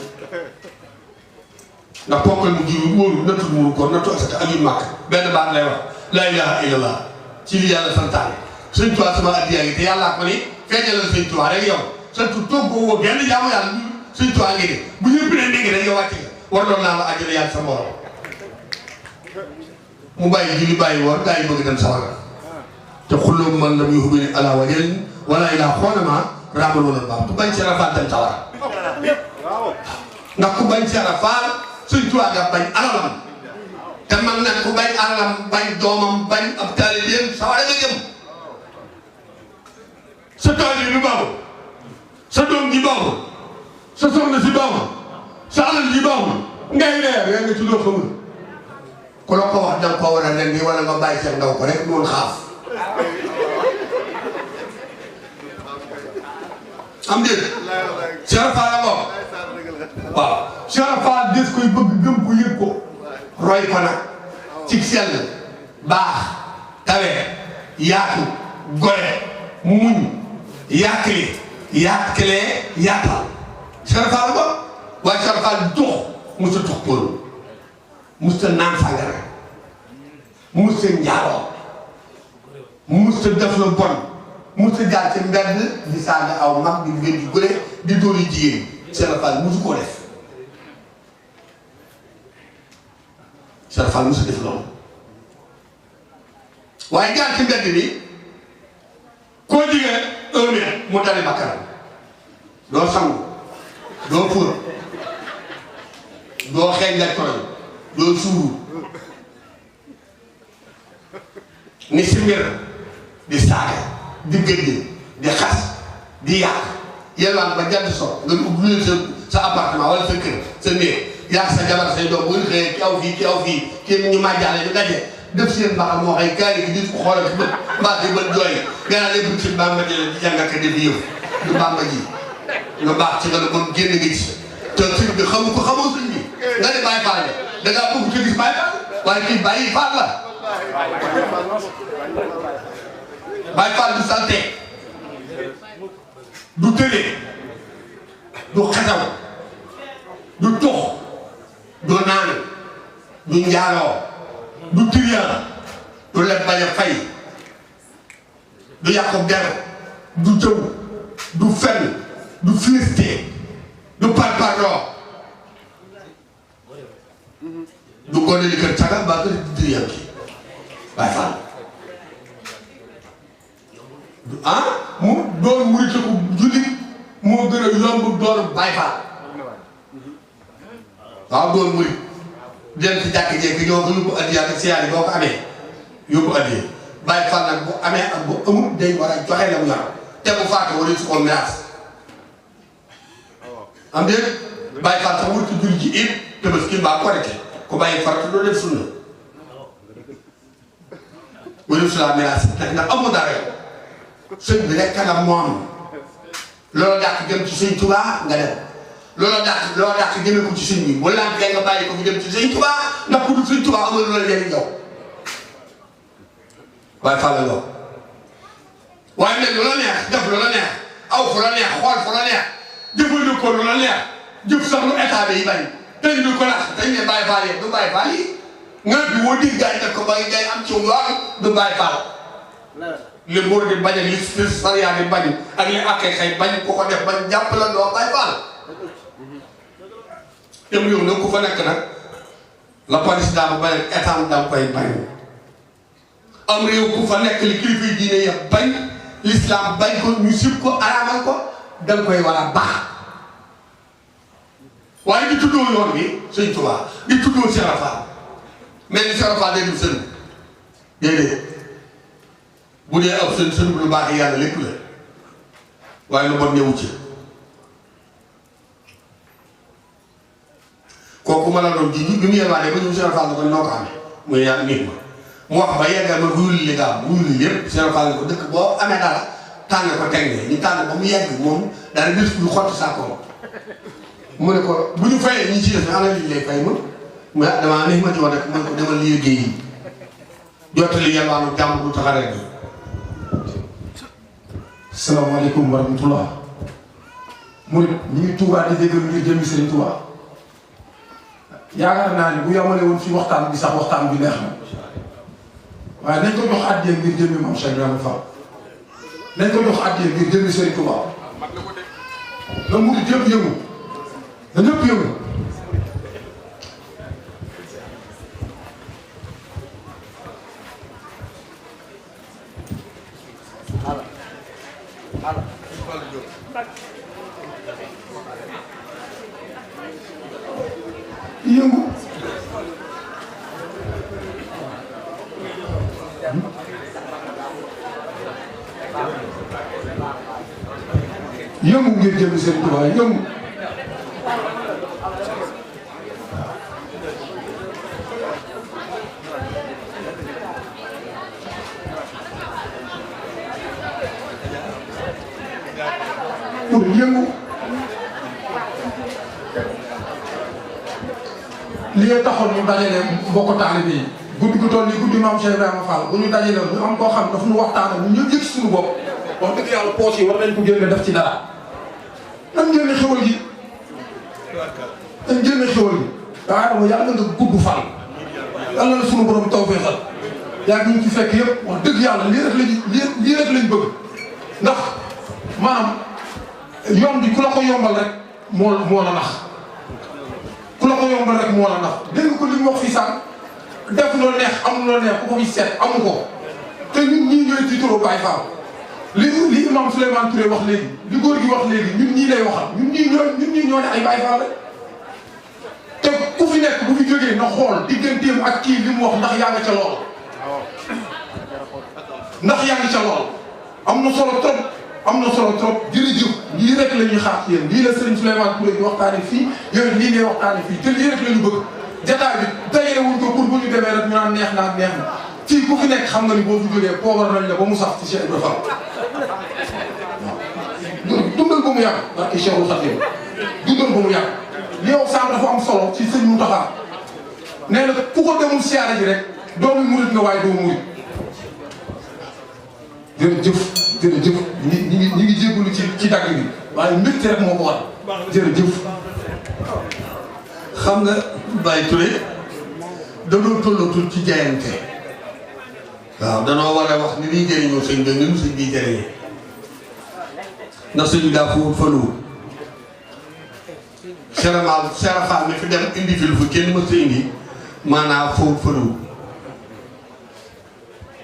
[SPEAKER 1] ndax ponkal mu jiw wóoru nattul muru ko nattu asaka ak yu màkk benn baat lay wax laa ilaha illallah ci li yàlla santaane sëñ Tuubaa sama addiyaa ngi te yàllaa ko ni feeñalal sëñ Tuubaa rek yow sant toog ko woo benn jaamu yàlla sëñ Tuubaa ngi de bu ñëpp ne ndéngi rek yow wàcc nga war doon naa la àjjana yàlla sa morom mu bàyyi julli bàyyi woor gaa yi bëgg dem sawara te xulloo man lam yuhbi ni ala wajal wala ilaa xoonama raamal wala baam ku bañ ci rafaal dem sawara ndax ku bañ ci rafaal sëñ Tuubaa nga bañ alalam te man nag ku bañ alalam bañ doomam bañ ab taalibeem sawara nga jëm sa taalibe bi baaxul sa doom ji baaxul sa soxna si baaxul sa alal ji baaxul ngay reer yaa nga ci loo xamul ku la ko wax danga ko war a rendi wala nga bàyyi seen ndaw ko rek noonu xaaf am déet Cheikh Fall la moom waaw Cheikh Fall des koy bëgg gëm ko yëg ko roy ko nag ci sell baax tawe yaatu gore muñ yàqale yaatal Cheikh Fall ba waaye Cheikh Fall tux musta tux póolu musta naan sàngara musta njaaloo musta def lu bon musta jaar ci mbedd di saaga aw mag di wér di gële di dóor yi jigéen Cheikh Fall musu koo def Cheikh Fall musu def loolu waaye jaar ci mbedd bi koo jigéen 1 mètre mu dali bakkanam doo sangu doo fóot doo xeeñ la tooy doo suuru ni si mbir di saaga di gëdd di xas di yàq yelwaan ba jant so nga ubbi sa appartement wala sa kër sa néeg yàq sa jabar say doom bu ñu xëyee ki aw fii ki aw fii kii ñu màjjaale ñu daje def seen mbaxal moo xëy kaari gi di xoolal ci bët mbaa di bët jooy gannaaw lépp ci Bàmba ji la di jàngat ka def yëf du Bàmba ji nga baax ci nga ne bon génn nga ci te sëñ bi xamu ko xamoo sëñ bi nga ne Baay Faal da ngaa bëgg ci gis Baay Faal waaye kii Baay Faal la Baay Faal du salte du tële du xetaw du tux du naan du njaaloo du trian du leb bañ a fay du yàqu der du jëw du fen du fieste du parparloo du gone li kër caga mbaa kër trian ki Baay Faal mu doon murit ko jullit moo gën a yomb doon Baay Faal waaw doon murit dem ci jàkk jekki ñoo ko yóbbu addiya ak siyaari boo ko amee yóbbu addiya Baay Faal nag bu amee ak bu amul day war a joxe la mu yor te bu faatu wala su ko miraas am déet Baay Faal sax wut ci jur ji it Tabaski mbaa Korite ku bàyyi farata doo def sunna wala su la miraas nag amul dara yow sëñ bi rek la moom loolu dàq jëm ci sëñ Tuubaa nga dem loolu dàq jëmee ko ci sëñ bi bu lànkee nga bàyyi ko fi jëm ci sëñ Tuubaa ndax ku dul sëñ Tuubaa amul loolu njëriñ yow waaye fàlle loo waaye nag lu la neex def lu la neex aw fu la neex xool fu la neex jëfandikoo lu la neex jëf sax lu état bi bañ dañ du ko rax dañ ne bàyyi faal yi du bàyyi faal yi nga bi woo dig gaay def ko ba ngay am ci yoon du bàyyi faal li mbóor di bañ ak li sariya di bañ ak li àkkee xëy bañ ku ko def bañ jàpp la doo bàyyi faal yëm yow nag ku fa nekk nag la police daa ba bañ ak état da koy bañ am réew ku fa nekk li kilifa diine ya bañ l'islam bañ ko ñu sib ko araamal ko da nga koy war a baax waaye di tuddoo yoon bi Sëñ Tuubaa di tuddoo Cheikh Rafa mel ni Cheikh Rafa day dul sën déedéet bu dee ab sën bu lu baax yàlla lépp la waaye lu bon ñëwu ci kooku ma la doon ji bi mu yelwaanee ba ñu Cheikh Rafa ko noo ko amee muy yàlla nit ma mu wax ba yeggal ma wuyul li gaaw wuyul lépp Cheikh Rafa ko dëkk boo amee dara tànn ko teg ne ñu tànn ba mu yegg moom daal di gis lu xott saako mu ne ko bu ñu fayee ñi ci def ana liñ lay fay ma damaa ne ma ci wax rek mu ne ko demal liggéey yi jottali yelwaanu jàmm du tax a rek
[SPEAKER 2] salaamaaleykum wa rahmatullah murid ñu ngi Tuubaa di déglu ngir jëmmi Sëriñ Tuubaa yaakaar naa ni bu yamale woon fi waxtaan bi sax waxtaan bi neex na waaye nañ ko jox àddiyee ngir jëmmi Maam Cheikh Ibrahima Fall nañ ko jox àddiyee ngir jëmmi Sëriñ Tuubaa na murid yëpp yëngu na ñëpp yëngu yëngu yëngu ngir jëmi Sëriñ Tuubaa yëngu pour yëngu li nga taxoon ñu dajale mbokk taalibe yi guddi gu toll nii guddi Maam Cheikh Ibrahima Fall bu ñu dajale ñu am koo xam dafa ñu waxtaan ñu ñëpp yëg suñu bopp wax dëgg yàlla poos yi war nañ ko génne def ci dara nan génne xewal gi nan génne xewal gi waaye dama yàlla nga gudd fan yàlla na suñu borom tawfeexal yaa ngi ñu ci fekk yëpp wax dëgg yàlla lii rek lañ bëgg ndax maanaam yoon bi ku la ko yombal rek moo la nax ku la ko yombal rek moo la nax dégg ko li mu wax fii sànq def loo neex amul loo neex ku ko fi seet amu ko te ñun ñii ñooy tiitaroo Baye Fall li imam Souleymane Touré wax léegi li góor gi wax léegi ñun ñii lay waxal ñun ñii ñoo ne ay Baye Fall rek te ku fi nekk bu fi jógee na xool digganteem ak kii li mu wax ndax yaa nga ca lool ndax yaa ngi ca lool am na solo trop am na solo trop jërëjëf lii rek la ñuy xaar ci yéen lii la Serigne Souleymane Touré di waxtaane fii yow lii ngay waxtaane fii te lii rek la ñu bëgg jataay bi dajale wuñ ko pour bu ñu demee rek ñu naan neex na fii ku fi nekk xam nga ni boo fi jógee poobar nañ la ba mu sax ci Cheikh Ibrahima Fall waaw dundal ba mu yàgg barke Cheikhul Khadim dundal ba mu yàgg li yow sànq dafa am solo ci sëñ Mountakha nee na ku ko demul siyaare ji rek doomu murit nga waaye doo murit jërëjëf jërëjëf ñi ngi jéggalu ci dagg bi waaye mbégte rek moo ko war jërëjëf.
[SPEAKER 1] xam nga Baye Touré danoo tollatul ci jaayante waaw danoo war a wax ni ñuy jëriñoo sëñ bi ni ñu sëñ bi jëriñee ndax sëñ bi daa fa wut fa lu wut Serafal mi fi dem indi fi lu fa kenn mës a indi maanaam fa wut fa lu wut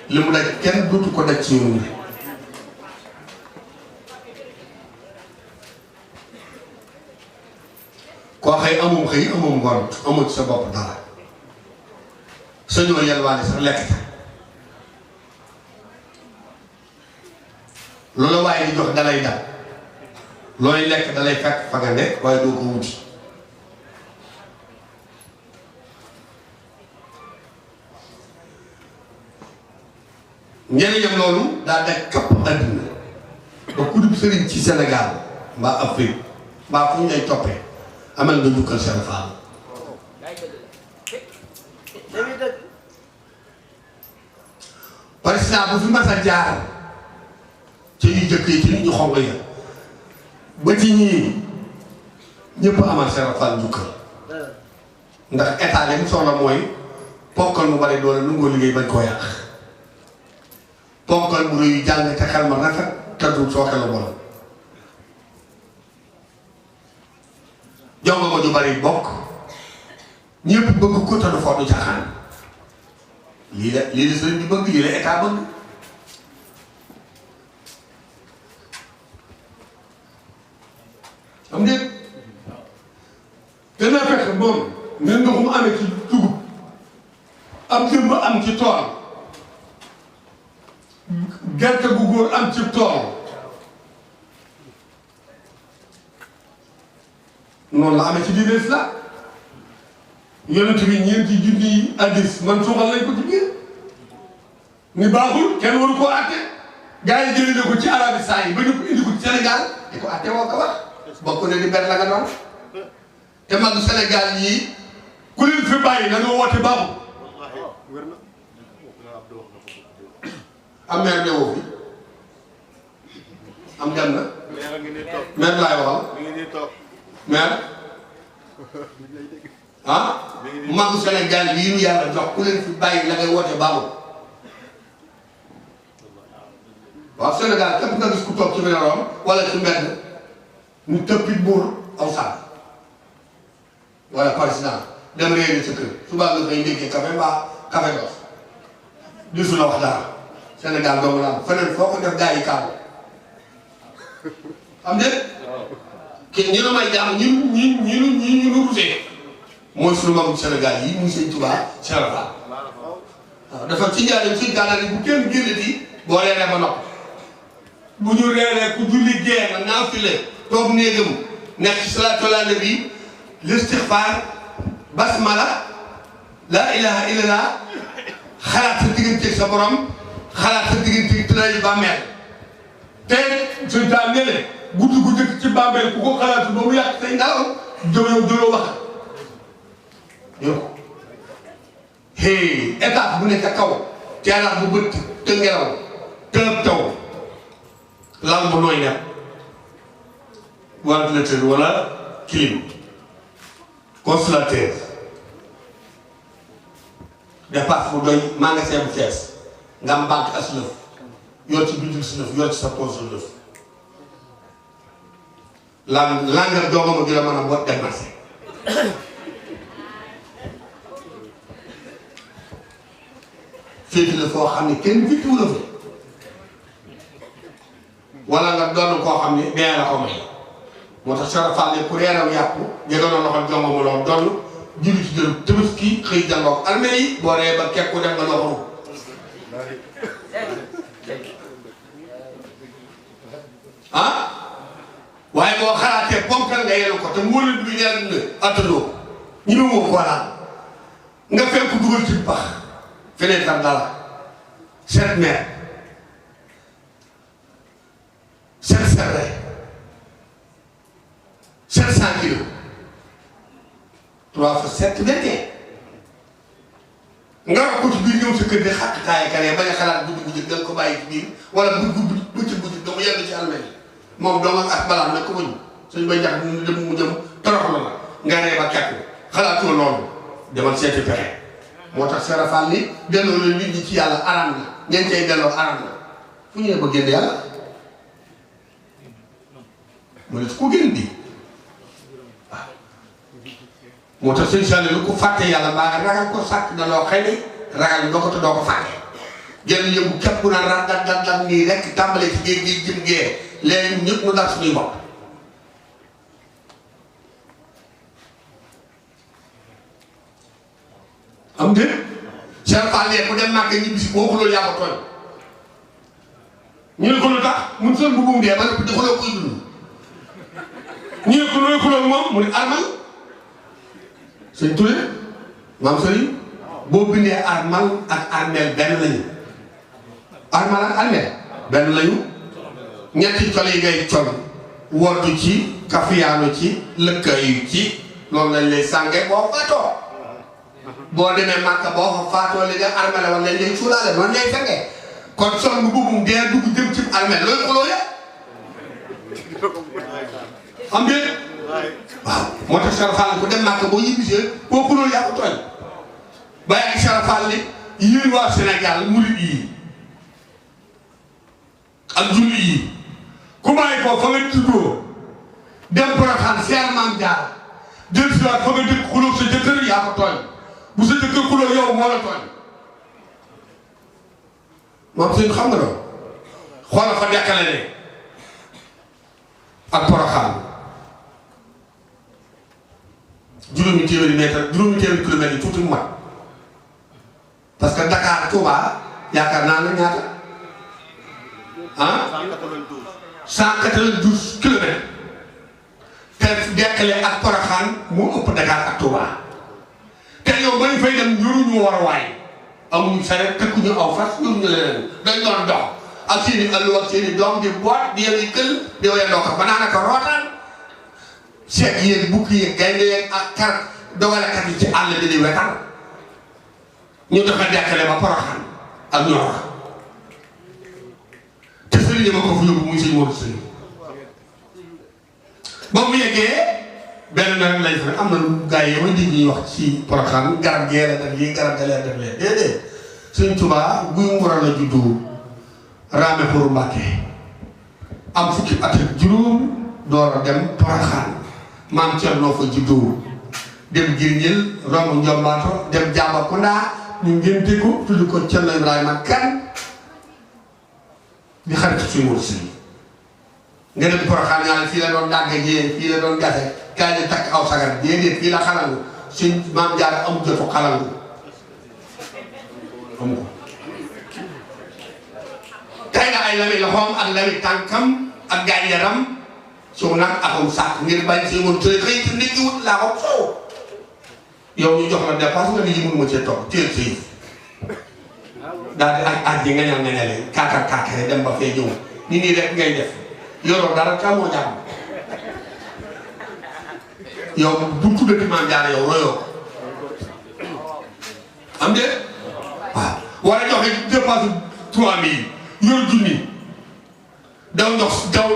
[SPEAKER 1] li mu daj kenn dootu ko daj ci yoon bi koo xëy amum ngont amoo ci sa bopp dara sañoo yalwaane sax lekk ta loolu waaye di jox dalay dal looy lekk dalay fekk fa nga nekk waaye doo ko wuti njëriñam loolu daa daj kapp àddina ba ku dul sëriñ ci Sénégal mbaa Afrique mbaa fu ñu lay toppee amal nga njukkal Cheikh Fall parce président bu fi mas a jaar ci yu jëkk yi ci nit ñu xonq ya ba ci ñii ñëpp amal Cheikh Fall njukkal ndax état li mu soxla mooy ponkal mu bari doole lu ngoo liggéey bañ koo yàq ponkal mu rëy jàng te xel ma rafet te du soo xel borom jongo ma ju bari bokk ñëpp bëgg ko te du footu caaxaan lii la sëriñ bi bëgg lii la état bëgg am déet dana fekk moom ne ndox mu amee ci dugub am jëmb am ci tool gerte gu góor am ci tool noonu la amee ci diine islam yonent bi ñeenti junni hadiis man suuxal nañ ko ci biir ni baaxul kenn waru koo àtte gars yi jëlee na ko ci Arabie Saoudite ba ñu ko indi ko ci Sénégal di ko àtte woo ko wax bokk ne di benn la nga doon te mag Sénégal yii ku leen fi bàyyi dañoo woote baaxul am maire newoo fi am gan na maire laay waxal maire ah magu Sénégal yii ñu yàlla jox ku leen fi bàyyi la ngay woote baaxul waaw Sénégal képp nga gis ku toog ci meneroom wala ci mbedd ñu tëppit buur aw sàmm wala président dem réer sa kër suba nga koy ndékkee café mbaa café dos di su la wax dara Sénégal doomu la feneen foo ko def gaa yi kaaw xam ne ki ñu ne may jàmm ñu rusee mooy suñu magu Sénégal yi muy sëñ Tuubaa Cheikh Fall waaw dafa ci njaareem suñ gànnaar yi bu kenn génnati boo reeree ba nopp bu ñu reeree ku julli gee nga naafile toog néegam nekk ci salaatu ala nabi listixfaar basmala laa ilaha illallah xalaat sa digganteeg sa borom xalaat sa digganteeg tëddaay bàmmeel te suñ taa nele guddi gu jëkk ci bàmmeel ku ko xalaatu ba mu yàq say ndaw joloo wax yow hey étape bu ne ca kaw teelaat bu bët te ngelaw tëb taw lal bu nooy nepp ventilateur wala clim consulateur dépasse bu doy magasin bu fees nga am banque as lëf yor ci bitig si lëf yor ci sa poche lëf langar doomam gi la mën a boot dem marché féeti la foo xam ne kenn vittu la fa wala nga doon koo xam ne dee la ko may moo tax Cheikh Fall ku reeraw yàpp jeganoon loxo jongo mu loon doon julli ci jërëm Tabaski xëy jàngoog armée yi boo ree ba kekku dem nga loxo ah waaye boo xalaatee ponkal nga yenu ko te mbóoleen bi ñaar na attadoo ñu ne woo ko laal nga fekk dugal ci pax feneen tam dala 7 mètres 7 serre 700 kilos 3 fois 7 21 nga wax ko ci biir ñëw sa kër di xàq taay kare bañ a xalaat guddi guddi da nga ko bàyyi ci biir wala bëccëg guddi da mu yegg ci almeel moom doo nga ak balaa nag ko muñ suñ bay jax mu jëm torox la nga ree ba kekk xalaatoo loolu demal seeti pexe moo tax Cheikh Fall ni delloo la nit ñi ci yàlla aram na ñeen cay delloo aram na fu ñu ne ba génn yàlla mu ne ku génn di waaw moo tax sëñ Saliou lu ko fàtte yàlla mbaa nga ragal ko sàkk da loo xëy ni ragal doo ko te doo ko fàtte jël yëngu képp naan ra dat nii rek tàmbalee ci géej gi jëm gee léegi ñëpp nu dal suñuy bopp am dé Cheikh Fall ku dem màkk ñibbi si boo xuloo yaa ko tooñ ñu ne ko lu tax mun seen bu buum dee ba noppi dafa loo koy dund ñu ne ko looy xuloo moom mu ne armal sëñ Touré maam sëriñ boo bindee armal ak armeel benn lañu armal ak armeel benn lañu ñetti col yi ngay col woddu ci kafiyaanu ci lëkkaayu ci loolu lañ lay sànge boo faatoo boo demee Màkka boo fa faatoo li nga armale wala lañ lay suulaale noonu lay sange kon sol nga buubum dee dugg jëm ci armée looy xuloo ya am ngeen waaw moo tax Serafal ku dem Màkka boo ñibbisee boo xuloo yaa ko tooñ bàyyi ak Serafal ni yéen waa Sénégal murid yi ak jullit yi ku bàyyi ko fa nga tuddoo dem Porokhane seer Maam Jaara jël si waat fa nga dëkk xuloo sa jëkkër yaa ko tooñ bu sa jëkkër xuloo yow moo la tooñ moom seen xam nga loolu xoolal fa deqale ne ak Porokhane juróomi téeméeri kilomètres yi tuuti mu mat parce que Dakar Touba yaakaar naa ne ñaata ah 192 kilomètres te deqale ak Porokhane moo ëpp Dakar ak Touba te yow bañ fay dem yoruñu war a waay amuñu saret tekkuñu aw fas yoruñu leneen dañ doon dox ak seeni allu ak seeni doom di boot di yemi kël di wayandoo ko banaan ak rootaan seet yéeg bukki yéeg gaynde yeeg ak kar dogalekat yi ci àll bi di wetal ñu doxe deqale ba Porokhane ak Nioro te sëriñ ma ko fu yóbbu muy sëñ Modou Sëriñ ba mu yeggee benn nag lañ fa am na gars yi ma dégg ñuy wax ci Porokhane garab gee la def lii garab galee def lee déedéet Sëñ Tuubaa guy Ngura la juddu raame pour Mbàkke am fukki at ak juróom door a dem Porokhane maam Cerno fa juddu dem Girñel romb Njombaato dem Jaabakunda ñu ngénte ko tudd ko Cerno Ibrahima Kan di xaritu suñu Modou Sëriñ nga dem Porokhane nga ne fii la doon dàgg jiyee fii la doon gase kaay di takk aw sagar déedéet fii la xalangu suñ maam Jaara amul jotu xalangu amu ko tey nga ay lami loxoom ak lami tànkam ak gànjaram soo nag akum sàkk ngir bañ see moom tëj xëy ci nit ñi wut laa ko soow yow ñu jox la dépense nga nit ñi mënuma cee toog téel sëy daal di aj ji nga ñal nga ñale kaakar dem ba fee ñëw ni nii rek ngay def yoroo dara ka moo jàmm yow bu tuddati maam Jaara yow royoo am de waaw war a joxe dépense 3000 yor junni daw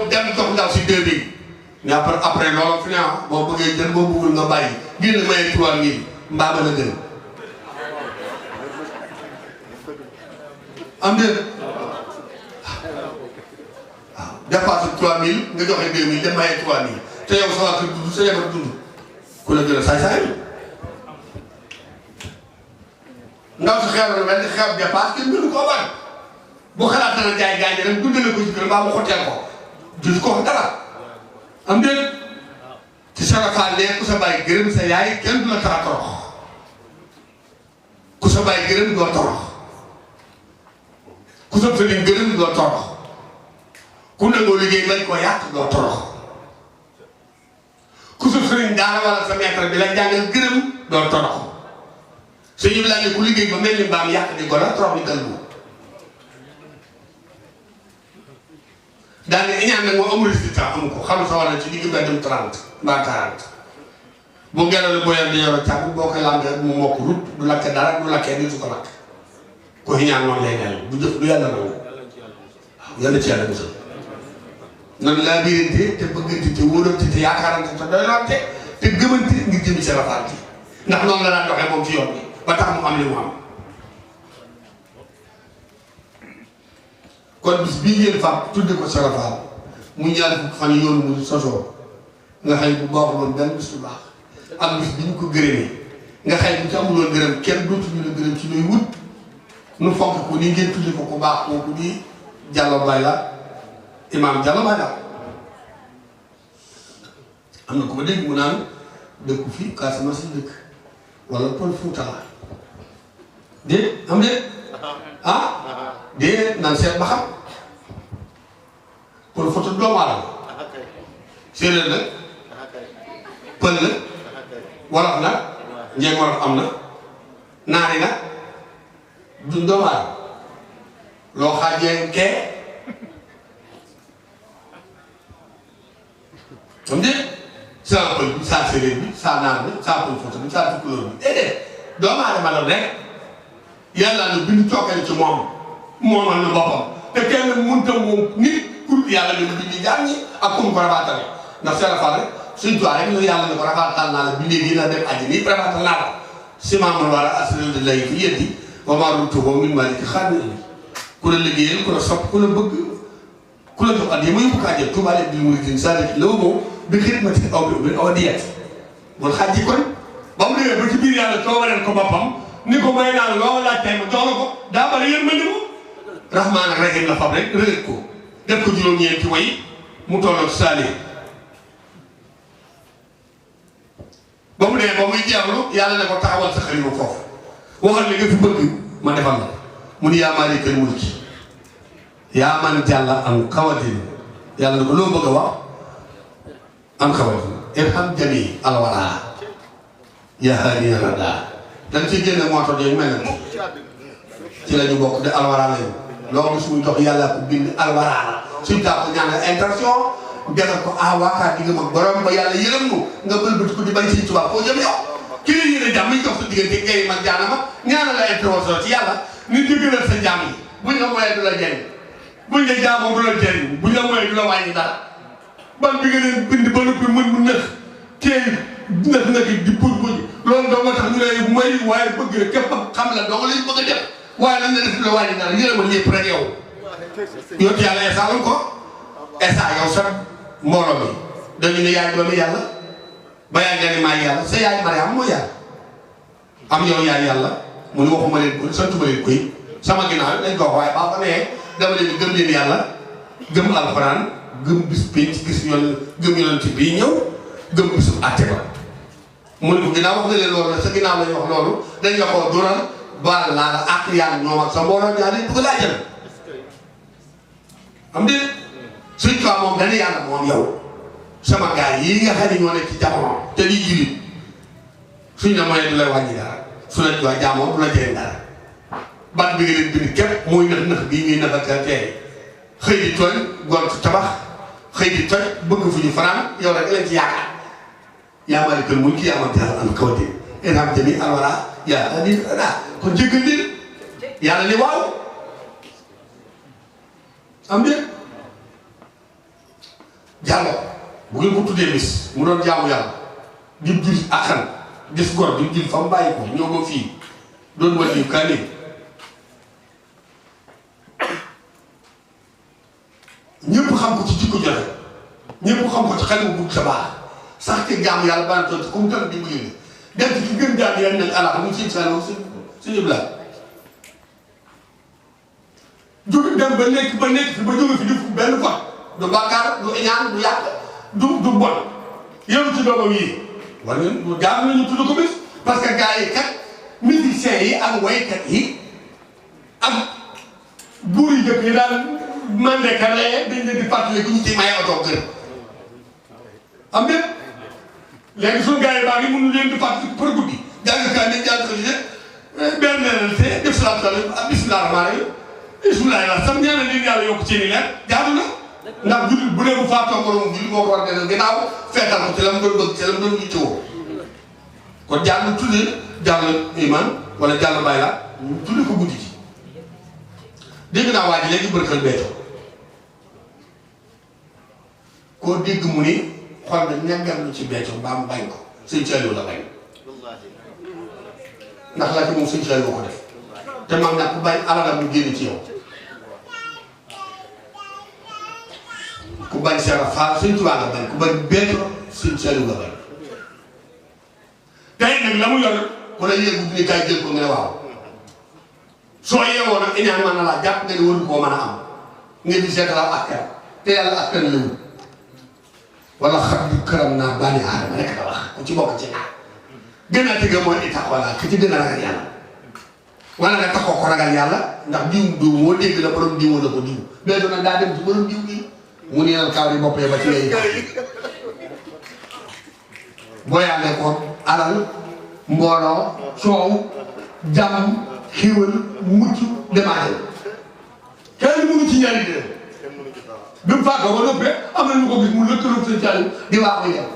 [SPEAKER 1] dem jox ndaw si 2000 mais après loolu fi ne boo bëggee jël boo bëggul nga bàyyi génn maye 3000 mbaa ba la gën am de waaw dépense 3000 nga joxe 2000 dem maye 3000 te yow sa waa kër dund sa jabar dund ku la gën a saay-saay ndaw si xeeru na mel ni xeeb dépense kenn gënu koo ban bu xalaat dana jaay gaañ rek dundale ko ci kër mbaa mu xotteel ko du ko wax dara am déet ci Serafal ne ku sa bàyyi gërëm sa yaay kenn du la tax a torox ku sa bàyyi gërëm doo torox ku sa sëriñ gërëm doo torox ku nangoo liggéey bañ koo yàq doo torox ku sa sëriñ daara wala sa maître bi la jàngal gërëm doo torox suñu laa ne ku liggéey ba mel ni mbaam yàq di ko la torox ni kalbu daal ne iñaan nag moo amul résultat amu ko xam sa wala ci digg ba dem 30 mbaa 40 bu ngelaw li booyal di yoro càmm boo koy lambee mu mokk rut du lakke dara du lakkee ni su ko lakk ko iñaan noonu lay mel du jëf du yàlla nangu waaw yàlla ci yàlla musal nan laa birante te bëggante te wóolante te yaakaarante te doylante te gëmante ngir jëmi Serafal ci ndax noonu la daan doxee moom ci yoon bi ba tax mu am li mu am kon bis bii ngeen fàpp tudde ko Serafal mu ñaar fukki fan yoonu mu sosoo nga xëy bu baaxuloon benn bis bu baax ak bis bi ñu ko gërëmee nga xëy bu ci amuloon gërëm kenn dootuñu la gërëm ci looy wut nu fonk ko ni ngeen tudde ko ku baax kooku di Diallo Baye la imaam Diallo Baye la am na ko ma dégg mu naan dëkku fii Casamance dëkk wala Pël Fuuta la déet am déet ah déet naan seet ba xam Pël Fuuta doomu aadama séeréer nag pël la wolof nag njëg wolof am na naari nag duñ doomu aadama loo xaajee kee xam nga saa pël bi saa séeréer bi saa naar bi saa Pël Fuuta bi saa tukulóor bi déedéet doomu aadama la rek yàlla na bind cookale ci moom moomal na boppam te kenn mënta moom nit pour yàlla li mu bindi jaar ñi ak ku mu ko rabaatale ndax seen affaire rek suñ tuwaay rek la yàlla ne ko rabaatal naa la bindee yi na dem aji nii rabaatal naa la simaamul wala asral de lay fi yeddi wa maa rumtuhu min maaliki xaar na indi ku la liggéeyal ku la sopp ku la bëgg ku la jox at yi ma yóbbu kaa jël tubaale bi muridin sadik law moom bi xidmati aw bi aw diyat bon xaaj yi kon ba mu demee ba ci biir yàlla toogaleen ko boppam ni ko may naan loo laaj tey ma jox la ko daa bari yërmande ko rahmaan ak rahim la fab rek rëgët ko def ko juróom-ñeenti way mu tolloog saali ba mu demee ba muy jeexlu yàlla ne ko taxawal sa xalima foofu waxal li nga fi bëgg ma defal la mu ni yaa maalikal mulki yaa man jàlla am xawatin yàlla ne ko loo bëgg a wax am xawatin irham jami alwara yaa haadina radaa dañ ciy génne moo tax yooyu mel na ci la ñu bokk de alwara lañu loolu suñu dox yàlla ko bind alwara la suñu taa ko ñaan intention defal ko waakaar digga mag borom ba yàlla yërëm nu nga bëlbati ko di bañ Sëñ Tuubaa foo jëm yow ki la yéene jàmm ñu dox sa diggante ngay mag jaanama ñaanal la intervention ci yàlla nit ñi gënal sa jàmm yi buñ la mooyee du la jëriñ buñ la jaamoo du la jëriñ buñ la mooyee du la wàññi dara ban bi nga leen bind ba noppi mën mu nëx teey nëx nëx di puj puj loolu doo nga tax ñu lay may waaye bëgg la képp xam la doo nga lañ bëgg a def waaye lan la def du la wàññi dara yërëmal ñëpp rek yow yottu yàlla esaalal ko esa yow sax mbooloo mi dañu ne yaay doomi yàlla ba yaay nga ne maay yàlla sa yaay Mariam mooy yàlla am yow yaay yàlla mu ne waxuma leen ko santuma leen koy sama ginnaaw dañ ko wax waaye baa ko nee dama leen gëm leen yàlla gëm alxuraan gëm bis pénc gis yoon gëm yonent bii ñëw gëm bisu àtte ba mu ne ko ginnaaw wax nga leen loolu la sa ginnaaw lañ wax loolu dañ la ko dural baal naa la àq yàlla ñoom ak sa mbooloo ñaar dañ bëgg laa jël am déet suñ ko moom dana yàlla moom yow sama gars yi nga xam ne ñoo nekk ci jamono te di jullit suñ la mooy du lay wàññi dara su la jox jaamoo du la jëriñ dara baat bi nga leen bind képp mooy nëx nëx bii ñuy nëxal tey xëy di tooñ gont tabax xëy di toj bëgg fu ñu fanaan yow rek leen ci yaakaar yaa maalikal mulki yaa man jàll an kawte irham jami alwara yaa adi da kon jéggal leen yàlla ni waaw am déet jàllo bu ngeen ko tuddee bis mu doon jaamu yàlla di jul akkan gis gor di jul fa mu bàyyi ko ñëw ba fii doon wàllu yu kaani ñëpp xam ko ci jikko joxe ñëpp xam ko ci xel bu sa baax sax ci jaamu yàlla baan toog ci comme tan di mu yëngu dem ci ki gën jaam yàlla nag ala mu siñ salo suñu bla jóge dem ba nekk fi ba jóge fi def benn fois du bàkkaar du iñaan du yàq du bon yow ci doomam yi war ngeen jaar nañu tudd ko bis parce que gars yi kat musiciens yi ak waykat yi ak buur yi jëkk yi daal mandeka lee dañ leen di fàttali ku ñu ci maye oto kër am déet léegi suñu gars yi baa ngi mënu leen di fàttali par guddi jàng kaa ni jàng xëy benn neneen te def salaatu ak bismillah rahmaan rahim bismillah la sam ñaanal leen yàlla yokk ci ni leer jaadu na ndax jullit bu dee bu faatoo borom jullit moo ko war a def ginnaaw feetal ko ci la mu doon bëgg ci la mu doon yittewoo kon jàll tuddee jàll iman wala jàll bàyyi la tuddee ko guddi gi dégg naa waa ji léegi bërkal beeto koo dégg mu ni xool na ñaggal lu ci beeto mbaa mu bañ ko sëñ Saliou la bañ ndax la ci moom sëñ Saliou ko def te mag nag ku bañ alalam mu génn ci yow ku bañ Serap Fall Sëñ Tuubaa nga bañ ku bañ Béthio Sëñ Saliou nga bañ tey nag la mu yor ku la yéegu ni kaay jël ko nga ne waaw soo yeewoo nag iñaan mën na laa jàpp nga ne waru koo mën a am nga di seetalaaw askan te yàlla askan la wut wala xam du këram naa bànni aadama rek la wax ku ci bokk ci naa gën a tëgg mooy itax wala ku ci gën a ragal yàlla wala nga taxoo ko ragal yàlla ndax diw du moo dégg la borom diwoo la ko diw mais doon daa dem ci borom diw bi mu neenal kaaw yi bopp ba ci ngay booyaale ko alal mbooloo soow jàmm xiiwal mucc demaale kenn mënu ci ñaari dee bi mu faatoo ba noppee am na ñu ko gis mu lëkkaloog Sëñ Saliou di waa ko yow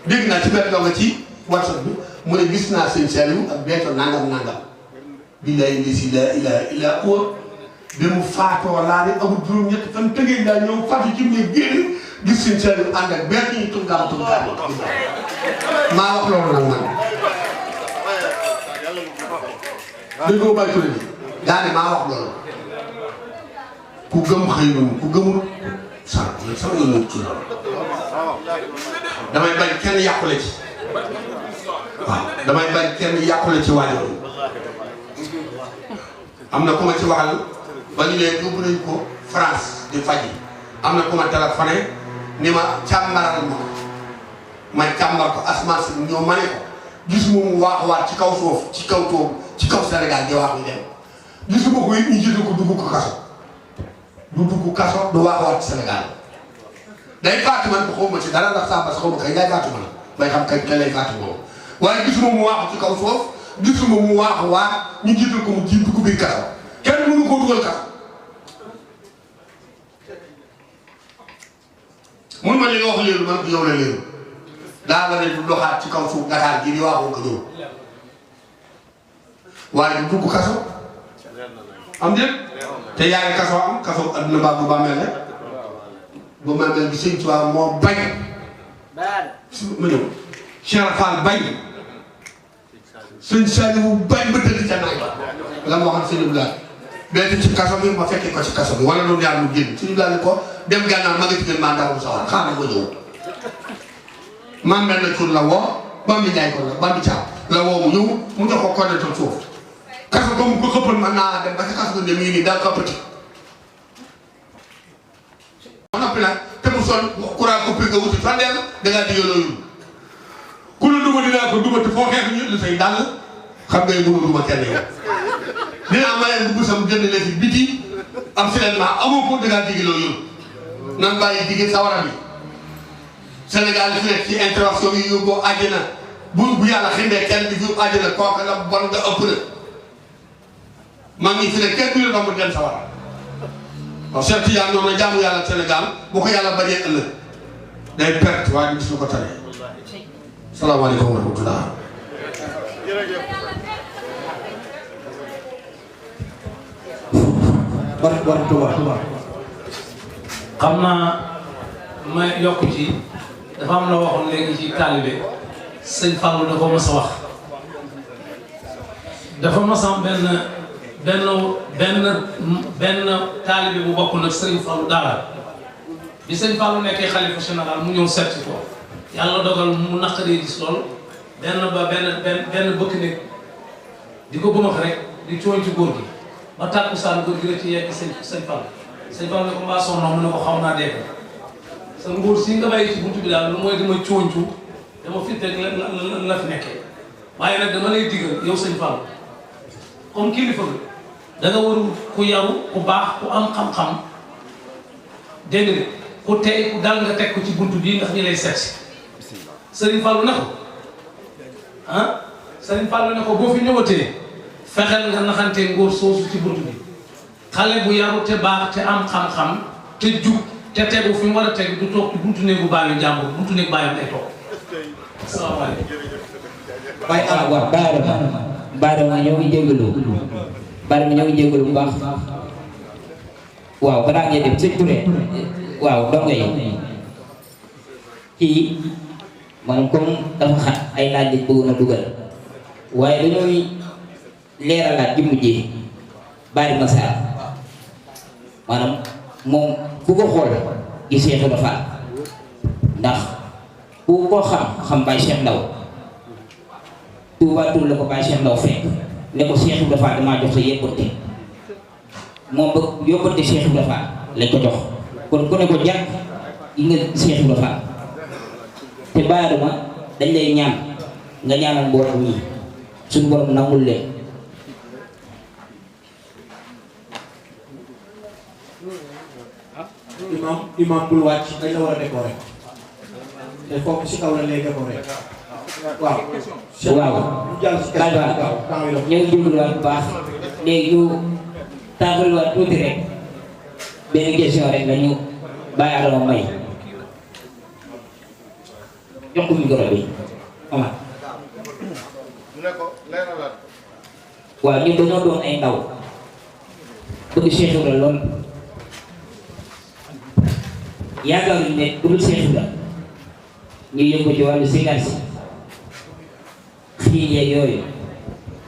[SPEAKER 1] dégg naa ci benn doo nga ci WhatsApp bi mu ne gis naa Sëñ Saliou ak Béthio nangam nangam billahi lisi la ilaha illa huwa bi mu faatoo laa ne amul juróom-ñett fan tëgee daa ñëw fàttu ci mu génn gis seen seen ànd ak benn ñi tungaam maa wax loolu nag man dañ koo bàyyi turé bi daa ne maa wax loolu ku gëm xëy noonu ku gëmul sama yoon ci loolu damay bañ kenn yàqule ci waaw damay bañ kenn yàqule ci waajal am na ku ma ci waxal ba ñu leen yóbbu nañ ko France di faji am na ku ma téléphoné ni ma càmbaral ma càmbar ko asmaan si ñoo ma ne ko gis mu waaxuwaat ci kaw suuf ci kaw toog ci kaw Sénégal di wax ñu dem gisuma ko it ñu jiitu ko dugg ko kaso du dugg kaso du waaxuwaat ci Sénégal day faatu man ko xawma ci dara ndax saa bas xawma kay day faatu man may xam kañ lay faatu moom waaye gisuma mu waaxu ci kaw suuf gisuma mu waaxuwaat ñu jiitu ko mu ji dugg biir kaso kenn mënu koo dugal kaso mun ma li nga wax léegi man ko yow la léegi daa la ne du doxaat ci kaw suuf Dakar gii di waaxoo ko ñëw waaye du dugg kaso am déet te yaari kaso am kaso adduna baa bu bàmmeel rek bu bàmmeel bi sëñ Tuubaa moo bañ ma ñëw Cheikh Fall bañ sëñ Saliou bañ ba tëdd ca naaj la ma waxoon sëñ Abdoulaye benn ci kaso bi ma fekkee ko ci kaso bi wala doon yaar mu génn sëñ Abdoulaye ko dem gànnaar ma nga ci gën maa ndaw bu sawar xaaral ko ñëw man mel na tur la woo Bambi Njaay ko la Bambi Caam la woo mu ñëw mu jox ko connaître suuf kaso ba mu ko xëppal man naa dem ba ci kaso bi nii daal xëppati ba noppi nag te mu son courant coupé nga wuti fandeel dangaa digga loolu ku la duma dinaa ko duma te foo xeex ñu lu say dàll xam ngay mënu duma kenn yow dinaa mayeen bu busam jënd la fi biti am finalement amoo ko dangaa digga loolu nan bàyyi digg sawara bi Sénégal fi nekk ci intervention yi yóbboo àjjana bu yàlla xindee kenn di fi àjjana kooka la bon nga ëpp na maa ngi fi ne kenn du la doon dem sawara waaw Cheikh Tidiane noonu la jaamu yàlla Sénégal bu ko yàlla bañee ëllëg day perte waaye gis lu ko tane salaamaaleykum wa rahmatullah
[SPEAKER 3] xam naa ma yokk ci dafa am la waxoon léegi ci taalibe sëñ Fallou dafa mës a wax dafa mës a am benn taalibe bu bokk nag sëñ Fallou dara bi sëñ Fallou nekkee xalifa général mu ñëw seet si ko yàlla dogal mu naqaree gis lool benn bëkk nekk di ko bëmax rek di cooñ ci góor gi ba tàkkusaan góor gi la ci yegg sëñ Fallou sëñ Fallou ne ko mbaa sonn mu ne ko xaw naa dee sa nguur si nga bàyyi ci buntu bi daal lu mooy dama cóoncu dama fit rek la fi nekkee waaye nag dama lay digal yow sëñ Fall comme kilifa bi da nga warul ku yaru ku baax ku am xam-xam dégg nga ku tey ku dal nga teg ko ci buntu bii ndax ñi lay seet si sëriñ Fall ne ko sëriñ Fall ne ko boo fi ñëwatee fexeel nga naxante ngóor soosu ci buntu bi xale bu yaru te baax te am xam-xam te jub te tegu fi mu war a tegu du toog ci buntu néegu baayu jàmbur buntu néegu baayam lay toog asalaamaaleykum.
[SPEAKER 4] waaye waaw Baara ma ñoo ngi jégalu Baara ma ñoo ngi jégalu bu baax waaw balaa ngeen dem sëñ Touré waaw donga yi kii moom comme dafa xat ay laaj lañ bëggoon a dugal waaye dañooy leeralaat ji mujjee Baari Massar maanaam moom ku ko xool gis Cheikh Ibra Fall ndax ku ko xam Baye Cheikh Ndaw Touba Toul la ko Baye Cheikh Ndaw fekk ne ko Cheikh Ibra Fall damaa jox sa yëppante moom ba yóbbante Cheikh Ibra Fall lañ ko jox kon ku ne ko jàkk yi nga Cheikh Ibra Fall te baaruma dañ lay ñaan nga ñaanal mbooloo ñi suñu borom nangul leen
[SPEAKER 5] imam bul wàcc dañ la war a décorer te foofu si kaw la lay décorer waaw.
[SPEAKER 4] ñu ngi jubluwaat bu baax léegi ñu tàmbaliwaat tuuti rek benn question rek la ñu bàyyi Adama may jox ko micro bi Omar. waaw ñun dañoo doon ay ndaw bëgg Cheikh Ibra lool yaakaaruñu ne dugul Cheikh Ibra ñuy yëngu ci wàllu sigar si xiin yeeg yooyu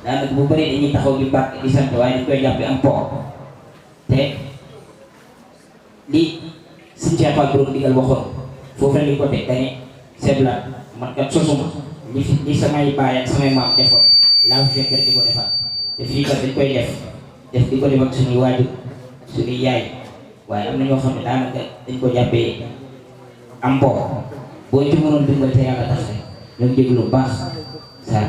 [SPEAKER 4] daanaka bu bëri dañuy taxaw di bàkk di sant waaye dañ koy jàppe am po te li suñu Cheikh Fall borom digal waxoon foofu la ñu ko teg dane sebla man kat sosuma li samay baay ak samay maam defoon laa fi fekk rek di ko defal te fii kat dañ koy def di ko def ak suñuy waajur suñuy yaay waaye am na ñoo xam ne daanaka dañ ko jàppee am po boo ci mënoon dimbali te yàlla tax rek ñoom jéglu lu baax saa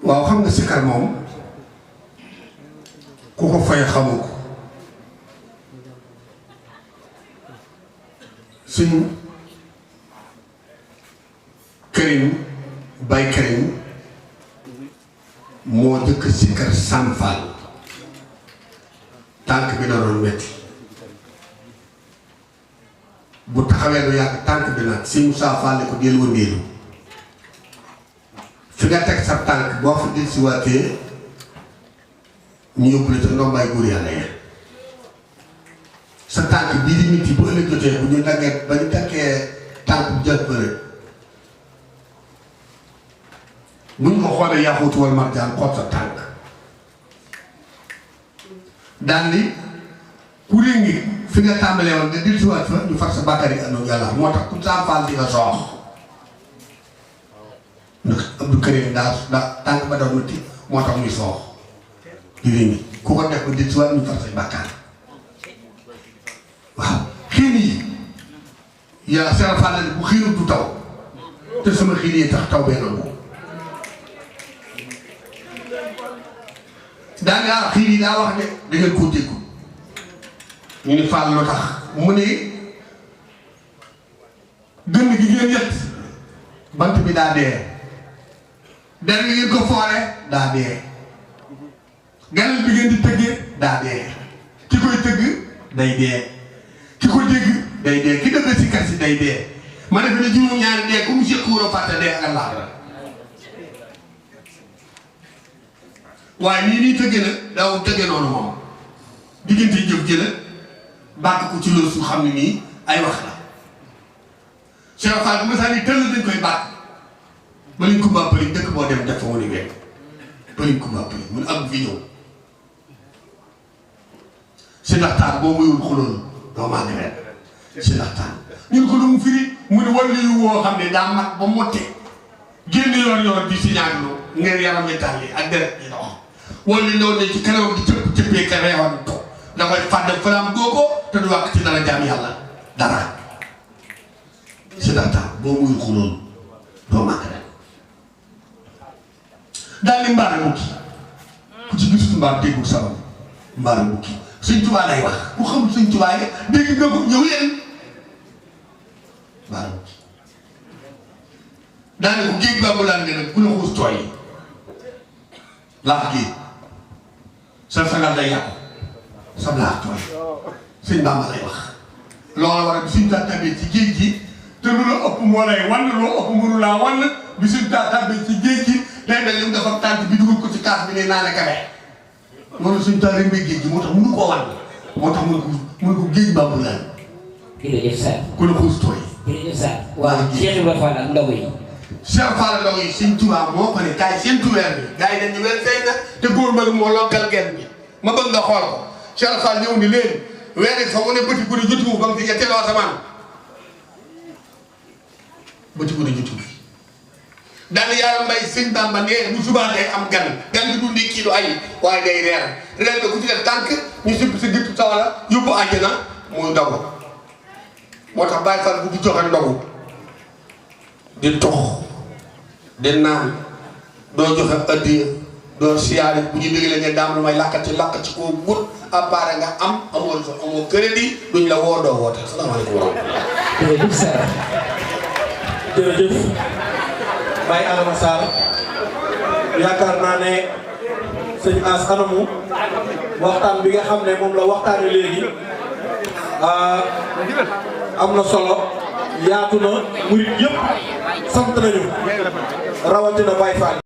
[SPEAKER 1] waaw xam nga sikkar moom ku ko fay xamu ko suñ Karim Baye Karim moo jëkk sikkar Sam Fall tànk bi na doon metti bu taxawee lu yàgg tànk bi nag si Moussa Fall ko del wëndeelu fi nga teg sa tànk boo fa del si waatee ñu yóbbu la ca ndombaay góor yàlla ya sa tànk bii di nit yi bu ëllëg jotee bu ñu daggee ba ñu takkee tànk bu jël bëre bu ñu ko xoolee yaaxuutu wal marjaan xool sa tànk daal ni kuréel ngi fi nga tàmbalee woon nga dil si waat fa ñu far sa bàkkaar yi àndoon yàlla moo tax ku Sam Fall di nga soox ndax Abdou Karim daa tànk ba doon métti moo tax muy soox kuréel ngi ku ko def ba dil si waat ñu far say bàkkaar waaw xiin yi yàlla Cheikh Fall bu xiinut du taw te sama xiin yi tax taw bee nangu daa ngaa xiin yi daa wax ne da ngeen koo déggu ñu ni Fall lu tax mu ne gën gi ngeen yett bant bi daa dee der bi ngeen ko foore daa dee ganal bi ngeen di tëggee daa dee ki koy tëgg day dee ki ko dégg day dee ki dëgg si kasi day dee ma defe ne juróom ñaari dee ku mu séqóor a fàtte dee ak laax la waaye nii nii tëgge na daaw tëgge noonu moom diggante jëf jëla bàkk ko ci loolu su xam ne nii ay wax la Cheikh Fall bu ma saa ni tëll dañ koy bàkk ba liñ ko bàppali dëkk boo dem def fa mu ni wekk ba liñ ko bàppali mun am fi ñëw si ndaxtaan boo muyul xuloon doo maa ngi ren si ndaxtaan ñun ko doon firi mu ne wàllu yu woo xam ne daa mat ba motte génn yoon di si ñaaglu ngeen yaram yi tàlli ak deret yi dox wàllu ndaw ne ci kanam di cëpp cëppee ka reewam to da koy fàdd falaam góoko te du wàkk ci dara jaam yàlla dara si ndaxtaan boo muyul xuloon doo maa ngi ren daal di mbaare mukki ku ci gisul mbaar déggul sabam mbaare mukki Sëñ Tuubaa lay wax ku xamul Sëñ Tuubaa yi dégg nga ko ñëw yéen mbaare mukki daane ko géej baa mu laan nga nag ku la xuus tooy laax géej sa sagal day yàqu sa laax tooy Sëñ Bamba lay wax loola war a bi suñ taa tabee ci géej gi te lu la ëpp moo lay wan loo ëpp mënu laa wan bi suñ taa tabee ci géej gi day mel ni dafa tànt bi dugal ko ci kaas bi ne naane kabe loolu suñ taa rembee géej gi moo tax mënu koo wan moo tax mënu ko géej Bamba laan
[SPEAKER 4] jërëjëf Sarr
[SPEAKER 1] ku la xuus tooy
[SPEAKER 4] jërëjëf Sarr waaw Cheikh Ibra Fall ak ndogu yi
[SPEAKER 1] Cheikh Fall ndogu yi Sëñ Tuubaa moo ko ne kaay seentu weer bi gars yi dañu weer feeñ na te góor mbër moo lonkal genn bi ma bëgg nga xool ko Cheikh Fall ñëw ni leen weer fa mu ne bëti guddi jotuwu ba nga fi ñetteelu asamaan bëti guddi jotuwu daal yàlla mbay Sëñ Bamba nee bu subaa day am gan gi du ndékki du añ waaye day reer bi ku ci def tànk ñu sibb si gëttu sawala yóbbu àjjana muy ndogu moo tax Baye Fall bu di joxe ndogu di tox di naan doo joxe addiya doo siyaare bu ñu déglee nga daam lu may làkkat ci koo gut appareil nga am amoo crédit duñ la woo doo woote salaamaaleykum wa rahmatulah.
[SPEAKER 4] jërëjëf Sarr
[SPEAKER 5] jërëjëf Baye Adama Sarr yaakaar naa ne sëñ As anamu waxtaan bi nga xam ne moom la waxtaane léegi am na solo yaatu na murit yëpp sant nañu rawatina Baye Fall